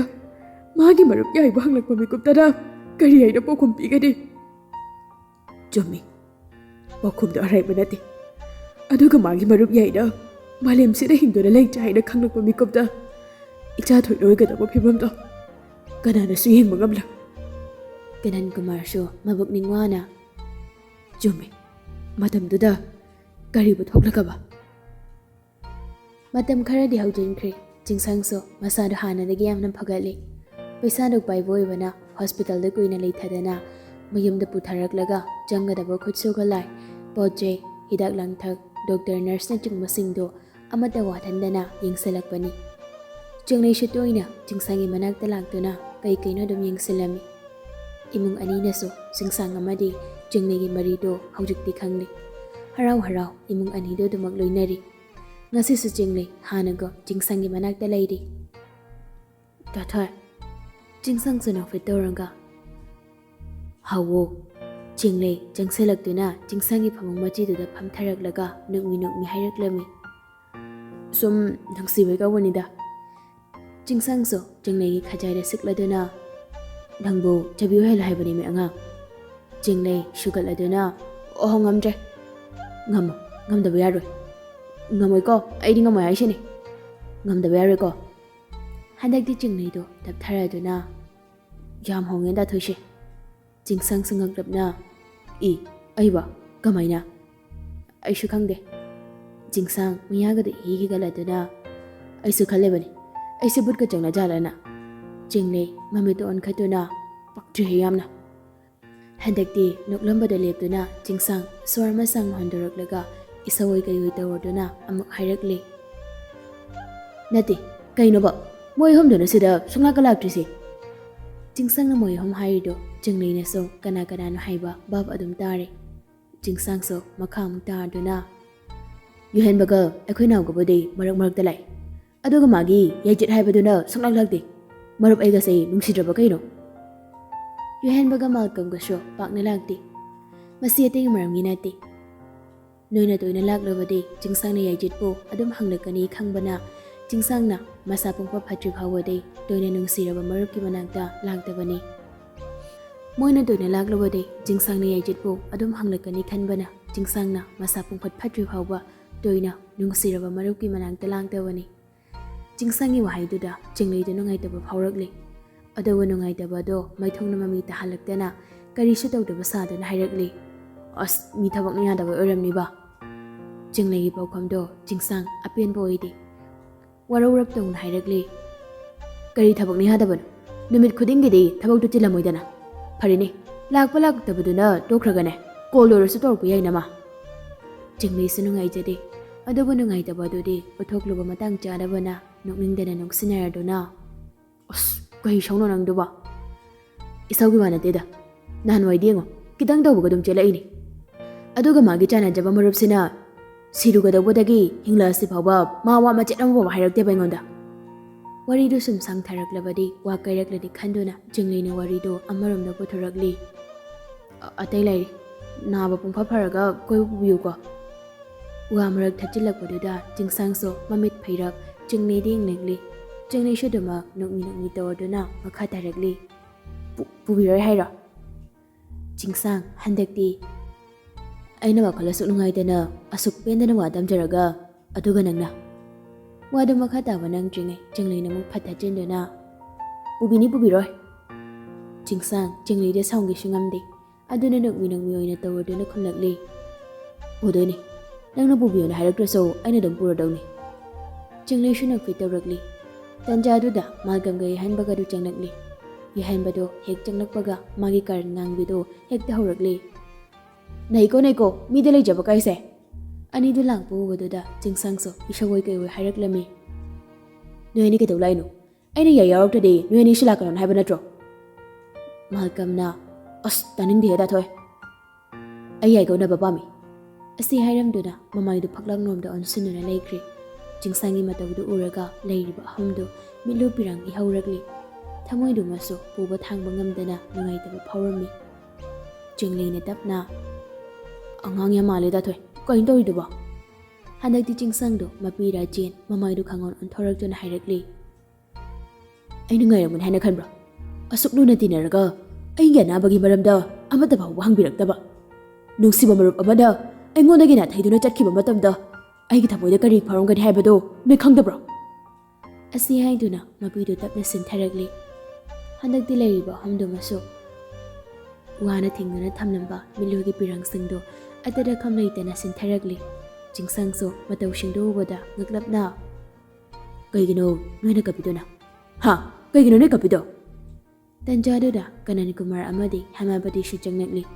ꯃꯥꯒꯤ ꯃꯔꯨꯞ ꯌꯥꯏꯕꯨ ꯍꯪꯂꯛꯄ ꯃꯤꯀꯨꯞꯇꯅ ꯀꯔꯤ ꯍꯥꯏꯅ ꯄꯥꯎꯈꯨꯝ ꯄꯤꯒꯅꯤ?" ꯆꯨꯝꯃꯤ, ꯄꯥꯎꯈꯨꯝꯗꯣ ꯑꯔꯥꯏꯕ ꯅꯠꯇꯦ꯫ ꯑꯗꯨꯒ ꯃꯥꯒꯤ ꯃꯔꯨꯞ ꯌꯥꯏꯅ ꯃꯥꯂꯦꯝꯁꯤꯗ ꯍꯤꯡꯗꯨꯅ ꯂꯩꯇ꯭ꯔꯦ ꯍꯥꯏꯅ ꯈꯪꯂꯛꯄ ꯃꯤꯀꯨꯞꯇ ꯏꯆꯥ ꯊꯣꯏꯅ ꯑꯣꯏꯒꯗꯕ ꯐꯤꯕꯝꯗꯣ ꯀꯅꯥꯅꯁꯨ ꯌꯦꯡꯕ ꯉꯝꯂꯣꯏ꯫ ꯀꯅꯟ ꯀꯨꯃꯥꯔꯁꯨ ꯃꯕꯨꯛꯅꯤꯡ ꯋꯥꯅ, "ꯆꯨꯝꯃꯤ, ꯃꯇꯝꯗꯨꯗ ꯀꯔꯤꯕꯨ ꯊꯣꯛꯂꯒꯕ?" ꯃꯇꯝ ꯈꯔꯗꯤ ꯍꯧꯖꯤꯟꯈ꯭ꯔꯦ꯫ ꯆꯤꯡꯁꯪꯁꯨ ꯃꯁꯥꯗꯣ ꯍꯥꯟꯅꯗꯒꯤ ꯌꯥꯝꯅ ꯐꯒꯠꯂꯤ꯫ ꯄꯩꯁꯥ ꯅꯨꯡ ꯄꯥꯏꯕ ꯑꯣꯏꯕꯅ ꯍꯣꯁꯄꯤꯇꯥꯜꯗ ꯀꯨꯏꯅ ꯂꯩꯊꯗꯅ ꯃꯌꯨꯝꯗ ꯄꯨꯊꯔꯛꯂꯒ ꯆꯪꯒꯗꯕ ꯈꯨꯠꯁꯨ ꯈꯨꯠꯂꯥꯏ, ꯄꯣꯠ ꯆꯩ, ꯍꯤꯗꯥꯛ ꯂꯥꯡꯊꯛ, ꯗꯣꯛꯇꯔ, ꯅꯔꯁꯅꯆꯤꯡꯕꯁꯤꯡꯗꯣ ꯑꯃꯠꯇ ꯋꯥꯠꯍꯟꯗꯅ ꯌꯦꯡꯁꯤꯜꯂꯛꯄꯅꯤ꯫ ꯆꯤꯡꯂꯩꯁꯨ ꯇꯣꯏꯅ ꯆꯤꯡꯁꯥꯡꯒꯤ ꯃꯅꯥꯛꯇ ꯂꯥꯛꯇꯨꯅ ꯀꯩ ꯀꯩꯅꯣ ꯑꯗꯨꯝ ꯌꯦꯡꯁꯤꯜꯂꯝꯃꯤ꯫ ꯏꯃꯨꯡ ꯑꯅꯤꯅꯁꯨ ꯆꯤꯡꯁꯥꯡ ꯑꯃꯗꯤ ꯆꯤꯡꯂꯩꯒꯤ ꯃꯔꯤꯗꯣ ꯍꯧꯖꯤꯛꯇꯤ ꯈꯪꯂꯦ꯫ ꯍꯔꯥꯎ ꯍꯔꯥꯎ ꯏꯃꯨꯡ ꯑꯅꯤꯗꯨ ꯑꯗꯨꯃꯛ ꯂꯣꯏꯅꯔꯤ꯫ ꯉꯁꯤꯁꯨ ꯆꯤꯡꯂꯩ ꯍꯥꯟꯅꯒꯨꯝ ꯆꯤꯡꯁꯥꯡꯒꯤ ꯃꯅꯥꯛꯇ ꯂꯩꯔꯤ꯫ "ꯇꯥꯊꯣꯏ, ꯆꯤꯡꯁꯥꯡꯁꯨ ꯅꯣꯛꯐꯦꯠ ꯇꯧꯔꯒ ꯍꯥꯎꯋꯣ?" ꯆꯤꯡꯂꯩ ꯆꯪꯁꯤꯜꯂꯛꯇꯨꯅ ꯆꯤꯡꯁꯥꯡꯒꯤ ꯐꯃꯨꯡ ꯃꯆꯤꯗꯨꯗ ꯐꯝꯊꯔꯛꯂꯒ ꯅꯣꯛꯃꯤ ꯅꯣꯛꯃꯤ ꯍꯥꯏꯔꯛꯂꯝꯃꯤ꯫ "ꯁꯨꯝ ꯅꯨꯡꯁꯤꯕꯩ ꯀꯧꯕꯅꯤꯗ꯫" ꯆꯤꯡꯁꯥꯡꯁꯨ ꯆꯤꯡꯂꯩꯒꯤ ꯈꯖꯥꯏꯗ ꯁꯤꯛꯂꯗꯨꯅ, "ꯅꯪꯕꯨ ꯆꯥꯕꯤ ꯑꯣꯏꯍꯜꯂꯣ ꯍꯥꯏꯕꯅꯤ, ꯃꯤ ꯑꯉꯥꯡ꯫" ꯆꯤꯡꯂꯩ ꯁꯨꯒꯠꯂꯗꯨꯅ, "ꯑꯣꯍꯣ, ꯉꯝꯗ꯭ꯔꯦ꯫" "ꯉꯝꯃꯣ, ꯉꯝꯗꯕ ꯌꯥꯔꯣꯏ꯫" "ꯉꯝꯃꯣꯏꯀꯣ, ꯑꯩꯗꯤ ꯉꯝꯃꯣꯏ ꯍꯥꯏꯁꯤꯅꯤ꯫ ꯉꯝꯗꯕ ꯌꯥꯔꯣꯏꯀꯣ꯫" ꯍꯟꯗꯛꯇꯤ ꯆꯤꯡꯂꯩꯗꯣ ꯇꯞꯊꯔꯗꯨꯅ, "ꯌꯥꯝ ꯍꯣꯡꯉꯦ ꯇꯥꯊꯣꯏꯁꯦ꯫" ꯆꯤꯡꯁꯥꯡꯁꯨ ꯉꯛꯂꯞꯅ, "ꯏ, ꯑꯩꯕꯣ? ꯀꯃꯥꯏꯅ?" "ꯑꯩꯁꯨ ꯈꯪꯗꯦ꯫" ꯆꯤꯡꯁꯥꯡ ꯃꯌꯥꯒꯗꯣ ꯏꯍꯤ ꯍꯤꯒꯠꯂꯗꯨꯅ, "ꯑꯩꯁꯨ ꯈꯜꯂꯤꯕꯅꯤ, ꯑꯩꯁꯦ ꯕꯨꯠꯀ ꯆꯪꯅ ꯖꯥꯠꯂꯅ꯫" ꯆꯤꯡꯂꯩ ꯃꯃꯤꯠꯇꯣ ꯑꯣꯟꯈꯠꯇꯨꯅ, "ꯄꯛꯇ꯭ꯔꯤꯍꯦ ꯌꯥꯝꯅ꯫" ꯍꯟꯗꯛꯇꯤ ꯅꯣꯛꯂꯝꯕꯗ ꯂꯦꯞꯇꯨꯅ ꯆꯤꯡꯁꯥꯡ ꯁꯣꯔ ꯑꯃ ꯁꯥꯡꯅ ꯍꯣꯟꯗꯣꯔꯛꯂꯒ ꯏꯁꯧ ꯑꯣꯏ ꯀꯩ ꯑꯣꯏ ꯇꯧꯔꯗꯨꯅ ꯑꯃꯨꯛ ꯍꯥꯏꯔꯛꯂꯤ, "ꯅꯠꯇꯦ, ꯀꯩꯅꯣꯕ? ꯃꯣꯏ ꯑꯍꯨꯝꯗꯨꯅ ꯁꯤꯗ ꯁꯨꯡꯂꯥꯛꯀ ꯂꯥꯛꯇ꯭ꯔꯤꯁꯦ?" ꯆꯤꯡꯁꯥꯡꯅ ꯃꯣꯏ ꯑꯍꯨꯝ ꯍꯥꯏꯔꯤꯗꯣ ꯆꯤꯡꯂꯩꯅꯁꯨ ꯀꯅꯥ ꯀꯅꯥꯅꯣ ꯍꯥꯏꯕ ꯚꯥꯞ ꯑꯗꯨꯝ ꯇꯥꯔꯦ꯫ ꯆꯤꯡꯁꯥꯡꯁꯨ ꯃꯈꯥ ꯑꯃꯨꯛ ꯇꯥꯗꯨꯅ, "ꯌꯨꯍꯦꯟꯕꯒ ꯑꯩꯈꯣꯏ ꯅꯥꯎꯒꯕꯨꯗꯤ ꯃꯔꯛ ꯃꯔꯛꯇ ꯂꯥꯛꯏ, ꯑꯗꯨꯒ ꯃꯥꯒꯤ ꯌꯥꯏꯆꯤꯠ ꯍꯥꯏꯕꯗꯨꯅ ꯁꯨꯡꯂꯥꯛ ꯂꯥꯛꯇꯦ꯫ ꯃꯔꯨꯞ ꯑꯩꯒꯁꯦ ꯅꯨꯡꯁꯤꯗ꯭ꯔꯕ ꯀꯩꯅꯣ?" ꯌꯨꯍꯦꯟꯕꯒ ꯃꯥꯜꯀꯝꯒꯁꯨ ꯄꯥꯛꯅ ꯂꯥꯛꯇꯦ꯫ ꯃꯁꯤ ꯑꯇꯩꯒꯤ ꯃꯔꯝꯒꯤ ꯅꯠꯇꯦ꯫ ꯅꯣꯏꯅ ꯇꯣꯏꯅ ꯂꯥꯛꯂꯕꯗꯤ ꯆꯤꯡꯁꯥꯡꯅ ꯌꯥꯏꯆꯤꯠꯄꯨ ꯑꯗꯨꯝ ꯍꯪꯂꯛꯀꯅꯤ ꯈꯪꯕꯅ, ꯆꯤꯡꯁꯥꯡꯅ ꯃꯁꯥ ꯄꯨꯡꯐ ꯐꯠꯇ꯭ꯔꯤ ꯐꯥꯎꯕꯗꯤ ꯇꯣꯏꯅ ꯅꯨꯡꯁꯤꯔꯕ ꯃꯔꯨꯞꯀꯤ ꯃꯅꯥꯛꯇ ꯂꯥꯛꯇꯕꯅꯤ꯫ ꯃꯣꯏꯅ ꯇꯣꯏꯅ ꯂꯥꯛꯂꯕꯗꯤ ꯆꯤꯡꯁꯥꯡꯅ ꯌꯥꯏꯆꯤꯠꯄꯨ ꯑꯗꯨꯝ ꯍꯪꯂꯛꯀꯅꯤ ꯈꯟꯕꯅ, ꯆꯤꯡꯁꯥꯡꯅ ꯃꯁꯥ ꯄꯨꯡꯐꯠ ꯐꯠꯇ꯭ꯔꯤ ꯐꯥꯎꯕ ꯇꯣꯏꯅ ꯅꯨꯡꯁꯤꯔꯕ ꯃꯔꯨꯞꯀꯤ ꯃꯅꯥꯛꯇ ꯂꯥꯛꯇꯕꯅꯤ꯫ ꯆꯤꯡꯁꯥꯡꯒꯤ ꯋꯥꯍꯩꯗꯨꯗ ꯆꯤꯡꯂꯩꯗꯨ ꯅꯨꯡꯉꯥꯏꯇꯕ ꯐꯥꯎꯔꯛꯂꯤ꯫ ꯑꯗꯨꯕꯨ ꯅꯨꯡꯉꯥꯏꯇꯕ ꯑꯗꯣ ꯃꯥꯏꯊꯣꯡꯅ ꯃꯃꯤ ꯇꯥꯍꯜꯂꯛꯇꯅ ꯀꯔꯤꯁꯨ ꯇꯧꯗꯕ ꯁꯥꯗꯨꯅ ꯍꯥꯏꯔꯛꯂꯤ, "ꯑꯁ, ꯃꯤ ꯊꯕꯛꯅ ꯌꯥꯗꯕ ꯑꯣꯏꯔꯝꯅꯤꯕ꯫" ꯆꯤꯡꯂꯩꯒꯤ ꯄꯥꯎꯈꯨꯝꯗꯣ ꯆꯤꯡꯁꯥꯡ ꯑꯄꯦꯟꯕ ꯑꯣꯏꯗꯦ꯫ ꯋꯥꯔꯧꯔꯞ ꯇꯧꯅ ꯍꯥꯏꯔꯛꯂꯤ, "ꯀꯔꯤ ꯊꯕꯛꯅ ꯌꯥꯗꯕꯅꯣ? ꯅꯨꯃꯤꯠ ꯈꯨꯗꯤꯡꯒꯤꯗꯤ ꯊꯕꯛꯇꯨ ꯆꯤꯜꯂꯝꯃꯣꯏꯗꯅ꯫ ꯐꯔꯦꯅꯦ, ꯂꯥꯛꯄ ꯂꯥꯛꯇꯕꯗꯨꯅ ꯇꯣꯛꯈ꯭ꯔꯒꯅꯦ, ꯀꯣꯜ ꯑꯣꯏꯔꯁꯨ ꯇꯧꯔꯛꯄ ꯌꯥꯏꯅ ꯃꯥ꯫ ꯆꯤꯡꯂꯩꯁꯨ ꯅꯨꯡꯉꯥꯏꯖꯗꯦ꯫ ꯑꯗꯨꯕꯨ ꯅꯨꯡꯉꯥꯏꯇꯕ ꯑꯗꯨꯗꯤ ꯎꯠꯊꯣꯛꯂꯨꯕ ꯃꯇꯥꯡ ꯆꯥꯗꯕꯅ ꯅꯣꯛꯅꯤꯡꯗꯅ ꯅꯣꯛꯁꯤꯟꯅꯔꯗꯨꯅ꯫ ꯑꯁ, ꯀꯩ ꯏꯁꯧꯅꯣ ꯅꯪꯗꯨꯕꯣ? ꯏꯁꯧꯒꯤ ꯋꯥ ꯅꯠꯇꯦꯗ꯫ ꯅꯍꯥꯟꯋꯥꯏꯗꯤ ꯌꯦꯡꯉꯣ, ꯈꯤꯇꯪ ꯇꯧꯕꯒ ꯑꯗꯨꯝ ꯆꯦꯜꯂꯛꯏꯅꯤ꯫ ꯑꯗꯨꯒ ꯃꯥꯒꯤ ꯆꯥꯟꯅꯖꯕ ꯃꯔꯨꯞꯁꯤꯅ ꯁꯤꯔꯨꯒꯗꯧꯕꯗꯒꯤ ꯍꯤꯡꯂꯛꯑꯁꯤ ꯐꯥꯎꯕ ꯃꯥ ꯋꯥ ꯃꯆꯦꯠ ꯑꯃꯐꯥꯎꯕ ꯍꯥꯏꯔꯛꯇꯦꯕ ꯑꯩꯉꯣꯟꯗ꯫ ꯋꯥꯔꯤꯗꯨ ꯁꯨꯝ ꯁꯥꯡꯊꯔꯛꯂꯕꯗꯤ ꯋꯥ ꯀꯥꯏꯔꯛꯂꯗꯤ ꯈꯟꯗꯨꯅ ꯆꯤꯡꯂꯩꯅ ꯋꯥꯔꯤꯗꯨ ꯑꯃꯔꯣꯝꯗ ꯄꯨꯊꯣꯔꯛꯂꯤ꯫ "ꯑ-, ꯑꯇꯩ ꯂꯩꯔꯤ꯫ ꯅꯥꯕ ꯄꯨꯡꯐ ꯐꯔꯒ ꯀꯣꯏꯕ ꯄꯨꯕꯤꯌꯨꯀꯣ꯫" ꯋꯥ ꯃꯔꯛ ꯊꯠꯆꯤꯜꯂꯛꯄꯗꯨꯗ ꯆꯤꯡꯁꯥꯡꯁꯨ ꯃꯃꯤꯠ ꯐꯩꯔꯞ ꯆꯤꯡꯂꯩꯗ ꯌꯦꯡꯂꯛꯂꯤ꯫ ꯆꯤꯡꯂꯩꯁꯨ ꯑꯗꯨꯃꯛ ꯅꯣꯛꯃꯤ ꯅꯣꯛꯃꯤ ꯇꯧꯔꯗꯨꯅ ꯃꯈꯥ ꯇꯥꯔꯛꯂꯤ꯫ "ꯄꯨ-, ꯄꯨꯕꯤꯔꯣꯏ ꯍꯥꯏꯔꯣ?" ꯆꯤꯡꯁꯥꯡ, ꯍꯟꯗꯛꯇꯤ ꯑꯩꯅ ꯋꯥꯈꯜ ꯑꯁꯨꯛ ꯅꯨꯡꯉꯥꯏꯇꯅ, ꯑꯁꯨꯛ ꯄꯦꯟꯗꯅ ꯋꯥ ꯇꯝꯖꯔꯒ, ꯑꯗꯨꯒ ꯅꯪꯅ꯫ ꯋꯥꯗꯨ ꯃꯈꯥ ꯇꯥꯕ ꯅꯪꯗ꯭ꯔꯤꯉꯩ ꯆꯤꯡꯂꯩꯅ ꯑꯃꯨꯛ ꯐꯠ ꯊꯠꯆꯤꯟꯗꯨꯅ, "ꯄꯨꯕꯤꯅꯤ, ꯄꯨꯕꯤꯔꯣꯏ꯫" ꯆꯤꯡꯁꯥꯡ, ꯆꯤꯡꯂꯩꯗ ꯁꯥꯎꯒꯦꯁꯨ ꯉꯝꯗꯦ꯫ ꯑꯗꯨꯅ ꯅꯣꯛꯃꯤ ꯅꯣꯛꯃꯤ ꯑꯣꯏꯅ ꯇꯧꯔꯗꯨꯅ ꯈꯨꯝꯂꯛꯂꯤ꯫ "ꯄꯨꯗꯣꯏꯅꯤ꯫ ꯅꯪꯅ ꯄꯨꯕꯤꯌꯣꯅ ꯍꯥꯏꯔꯛꯇ꯭ꯔꯁꯨ ꯑꯩꯅ ꯑꯗꯨꯝ ꯄꯨꯔꯗꯧꯅꯤ꯫" ꯆꯤꯡꯂꯩꯁꯨ ꯅꯣꯛꯐꯦꯠ ꯇꯧꯔꯛꯂꯤ꯫ ꯇꯟꯖꯥꯗꯨꯗ ꯃꯥꯂꯦꯝꯒ ꯌꯥꯏꯍꯟꯕꯒꯗꯨ ꯆꯪꯂꯛꯂꯤ꯫ ꯌꯥꯏꯍꯟꯕꯗꯣ ꯍꯦꯛ ꯆꯪꯂꯛꯄꯒ ꯃꯥꯒꯤ ꯀꯥꯔꯟ ꯉꯥꯡꯕꯤꯗꯣ ꯍꯦꯛꯇ ꯍꯧꯔꯛꯂꯤ꯫ "ꯅꯩꯀꯣ, ꯅꯩꯀꯣ, ꯃꯤꯗ ꯂꯩꯖꯕ ꯀꯥꯏꯁꯦ!" ꯑꯅꯤꯗꯨ ꯂꯥꯛꯄ ꯎꯕꯗꯨꯗ ꯆꯤꯡꯁꯥꯡꯁꯨ ꯏꯁꯧ ꯑꯣꯏ ꯀꯩ ꯑꯣꯏ ꯍꯥꯏꯔꯛꯂꯝꯃꯤ꯫ "ꯅꯣꯏ ꯑꯅꯤ ꯀꯩꯗꯧ ꯂꯥꯛꯏꯅꯣ? ꯑꯩꯅ ꯌꯥꯏ ꯌꯥꯎꯔꯛꯇ꯭ꯔꯗꯤ ꯅꯣꯏ ꯑꯅꯤꯁꯨ ꯂꯥꯛꯀꯅꯣꯅ ꯍꯥꯏꯕ ꯅꯠꯇ꯭ꯔꯣ?" ꯃꯥꯂꯦꯝꯅ, "ꯑꯁ, ꯇꯥꯅꯤꯡꯗꯦꯍꯦ ꯇꯥꯊꯣꯏ꯫ ꯑꯩ ꯌꯥꯏ ꯀꯧꯅꯕ ꯄꯥꯝꯃꯤ꯫" ꯑꯁꯤ ꯍꯥꯏꯔꯝꯗꯨꯅ ꯃꯃꯥꯏꯗꯨ ꯐꯛꯂꯥꯡꯂꯣꯝꯗ ꯑꯣꯟꯁꯤꯟꯗꯨꯅ ꯂꯩꯈ꯭ꯔꯦ꯫ ꯆꯤꯡꯁꯥꯡꯒꯤ ꯃꯇꯧꯗꯨ ꯎꯔꯒ ꯂꯩꯔꯤꯕ ꯑꯍꯨꯝꯗꯨ ꯃꯤꯠꯂꯨ ꯄꯤꯔꯥꯡ ꯏꯍꯧꯔꯛꯂꯤ꯫ ꯊꯃꯣꯏꯗꯨꯃꯁꯨ ꯄꯨꯕ ꯊꯥꯡꯕ ꯉꯝꯗꯅ ꯅꯨꯡꯉꯥꯏꯇꯕ ꯐꯥꯎꯔꯝꯃꯤ꯫ ꯆꯤꯡꯂꯩꯅ ꯇꯞꯅ, "ꯑꯉꯥꯡ ꯌꯥꯝ ꯃꯥꯜꯂꯦ ꯇꯥꯊꯣꯏ, ꯀꯩꯅꯣ ꯇꯧꯔꯤꯗꯨꯕꯣ?" ꯍꯟꯗꯛꯇꯤ ꯆꯤꯡꯁꯥꯡꯗꯣ ꯃꯄꯤ ꯏꯔꯥ ꯆꯦꯟ ꯃꯃꯥꯏꯗꯨ ꯈꯪꯑꯣꯟ ꯑꯣꯟꯊꯣꯔꯛꯇꯨꯅ ꯍꯥꯏꯔꯛꯂꯤ꯫ "ꯑꯩꯅ ꯉꯥꯏꯔꯝꯒꯅꯤ ꯍꯥꯏꯅ ꯈꯟꯕ꯭ꯔꯣ? ꯑꯁꯨꯛ ꯂꯨꯅ ꯇꯤꯟꯅꯔꯒ ꯑꯩꯒꯤ ꯑꯅꯥꯕꯒꯤ ꯃꯔꯝꯗ ꯑꯃꯠꯇ ꯐꯥꯎꯕ ꯍꯪꯕꯤꯔꯛꯇꯕ꯫ ꯅꯨꯡꯁꯤꯕ ꯃꯔꯨꯞ ꯑꯃꯅ ꯑꯩꯉꯣꯟꯗꯒꯤ ꯅꯥꯊꯩꯗꯨꯅ ꯆꯠꯈꯤꯕ ꯃꯇꯝꯗ ꯑꯩꯒꯤ ꯊꯃꯣꯏꯗ ꯀꯔꯤ ꯐꯥꯎꯔꯝꯒꯅꯤ ꯍꯥꯏꯕꯗꯣ ꯅꯣꯏ ꯈꯪꯗꯕ꯭ꯔꯣ?" ꯑꯁꯤ ꯍꯥꯏꯗꯨꯅ ꯃꯄꯤꯗꯨ ꯇꯞꯅ ꯁꯤꯟꯊꯔꯛꯂꯤ꯫ ꯍꯟꯗꯛꯇꯤ ꯂꯩꯔꯤꯕ ꯑꯍꯨꯝꯗꯨꯃꯁꯨ ꯋꯥꯅ ꯊꯤꯡꯗꯨꯅ ꯊꯝꯂꯝꯕ ꯃꯤꯠꯂꯨꯒꯤ ꯄꯤꯔꯪꯁꯤꯡꯗꯨ ꯑꯇꯗ ꯈꯝ ꯂꯩꯇꯅ ꯁꯤꯟꯊꯔꯛꯂꯤ꯫ ꯆꯤꯡꯁꯥꯡꯁꯨ ꯃꯇꯧꯁꯤꯡꯗꯨ ꯎꯕꯗ ꯉꯛꯂꯞꯅ, "ꯀꯩꯒꯤꯅꯣ ꯅꯣꯏꯅ ꯀꯞꯄꯤꯗꯨꯅ? ꯍꯥ? ꯀꯩꯒꯤꯅꯣ ꯅꯣꯏ ꯀꯞꯄꯤꯗꯣ? ꯇꯟꯖꯥꯗꯨꯗ ꯀꯅꯟ ꯀꯨꯃꯥꯔ ꯑꯃꯗꯤ ꯍꯦꯃꯥꯕꯇꯤꯁꯨ ꯆꯪꯂꯛꯂꯤ꯫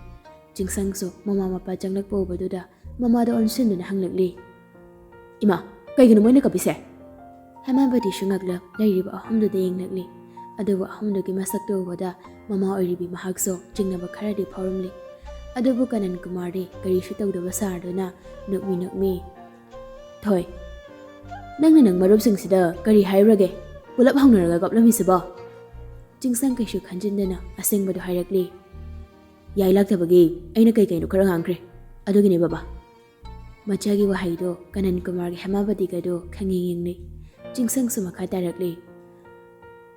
ꯆꯤꯡꯁꯪꯁꯨ ꯃꯃꯥ ꯃꯄꯥ ꯆꯪꯂꯛꯄ ꯎꯕꯗꯨꯗ ꯃꯃꯥꯗ ꯑꯣꯟꯁꯤꯟꯗꯨꯅ ꯍꯪꯂꯛꯂꯤ, "ꯏꯃꯥ, ꯀꯩꯒꯤꯅꯣ ꯃꯣꯏꯅ ꯀꯞꯄꯤꯁꯦ?" ꯍꯦꯃꯥꯕꯇꯤꯁꯨ ꯉꯛꯂꯞ ꯂꯩꯔꯤꯕ ꯑꯍꯨꯝꯗꯨꯗ ꯌꯦꯡꯂꯛꯂꯤ꯫ ꯑꯗꯨꯕꯨ ꯑꯍꯨꯝꯗꯨꯒꯤ ꯃꯁꯛꯇꯨ ꯎꯕꯗ ꯃꯃꯥ ꯑꯣꯏꯔꯤꯕꯤ ꯃꯍꯥꯛꯁꯨ ꯆꯤꯡꯅꯕ ꯈꯔꯗꯤ ꯐꯥꯎꯔꯝꯂꯤ꯫ ꯑꯗꯨꯕꯨ ꯀꯅꯟ ꯀꯨꯃꯥꯔꯗꯤ ꯀꯔꯤꯁꯨ ꯇꯧꯗꯕ ꯁꯥꯔꯗꯨꯅ ꯅꯣꯛꯃꯤ ꯅꯣꯛꯃꯤ, "ꯊꯣꯏ, ꯅꯪꯅ ꯅꯪ ꯃꯔꯨꯞꯁꯤꯡꯁꯤꯗ ꯀꯔꯤ ꯍꯥꯏꯔꯨꯔꯒꯦ? ꯄꯨꯂꯞ ꯍꯧꯅꯔꯒ ꯀꯞꯂꯝꯃꯤꯁꯤꯕꯣ?" ꯆꯤꯡꯁꯪ ꯀꯩꯁꯨ ꯈꯟꯖꯤꯟꯗꯅ ꯑꯁꯦꯡꯕꯗꯨ ꯍꯥꯏꯔꯛꯂꯤ꯫ "ꯌꯥꯏ ꯂꯥꯛꯇꯕꯒꯤ ꯑꯩꯅ ꯀꯩ ꯀꯩꯅꯣ ꯈꯔ ꯉꯥꯡꯈ꯭ꯔꯦ, ꯑꯗꯨꯒꯤꯅꯦ ꯕꯕꯥ꯫" ꯃꯆꯥꯒꯤ ꯋꯥꯍꯩꯗꯣ ꯀꯅꯟ ꯀꯨꯃꯥꯔꯒꯤ ꯍꯦꯃꯥꯕꯇꯤꯒꯗꯨ ꯈꯪꯌꯦꯡ ꯌꯦꯡꯂꯤ꯫ ꯆꯤꯡꯁꯪꯁꯨ ꯃꯈꯥ ꯇꯥꯔꯛꯂꯤ,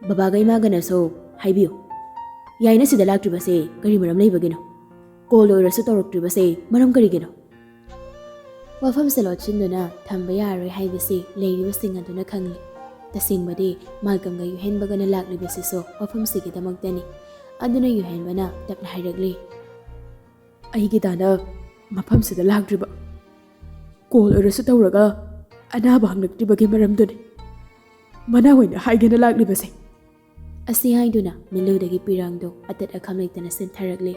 "ꯕꯕꯥꯒ ꯏꯃꯥꯒꯅꯁꯨ ꯍꯥꯏꯕꯤꯌꯨ, ꯌꯥꯏꯅ ꯁꯤꯗ ꯂꯥꯛꯇ꯭ꯔꯤꯕꯁꯦ ꯀꯔꯤ ꯃꯔꯝ ꯂꯩꯕꯒꯤꯅꯣ? ꯀꯣꯜ ꯑꯣꯏꯔꯁꯨ ꯇꯧꯔꯛꯇ꯭ꯔꯤꯕꯁꯦ ꯃꯔꯝ ꯀꯔꯤꯒꯤꯅꯣ?" ꯋꯥꯐꯝꯁꯦ ꯂꯣꯠꯁꯤꯟꯗꯨꯅ ꯊꯝꯕ ꯌꯥꯔꯣꯏ ꯍꯥꯏꯕꯁꯤ ꯂꯩꯔꯤꯕꯁꯤꯡ ꯑꯗꯨꯅ ꯈꯪꯂꯤ꯫ ꯇꯁꯦꯡꯕꯗꯤ ꯃꯥꯜꯀꯝꯒ ꯌꯨꯍꯦꯟꯕꯒꯅ ꯂꯥꯛꯂꯤꯕꯁꯤꯁꯨ ꯋꯥꯐꯝꯁꯤꯒꯤꯗꯃꯛꯇꯅꯤ꯫ ꯑꯗꯨꯅ ꯌꯨꯍꯦꯟꯕꯅ ꯇꯞꯅ ꯍꯥꯏꯔꯛꯂꯤ, "ꯑꯩꯒꯤ ꯗꯥꯅ ꯃꯐꯝꯁꯤꯗ ꯂꯥꯛꯇ꯭ꯔꯤꯕ, ꯀꯣꯜ ꯑꯣꯏꯔꯁꯨ ꯇꯧꯔꯒ ꯑꯅꯥꯕ ꯍꯪꯂꯛꯇ꯭ꯔꯤꯕꯒꯤ ꯃꯔꯝꯗꯨꯅꯤ ꯃꯅꯥ ꯑꯣꯏꯅ ꯍꯥꯏꯒꯦꯅ ꯂꯥꯛꯂꯤꯕꯁꯦ꯫" ꯑꯁꯤ ꯍꯥꯏꯗꯨꯅ ꯃꯤꯠꯂꯨꯗꯒꯤ ꯄꯤꯔꯥꯡꯗꯣ ꯑꯇꯠ ꯑꯈꯝ ꯂꯩꯇꯅ ꯆꯦꯟꯊꯔꯛꯂꯦ꯫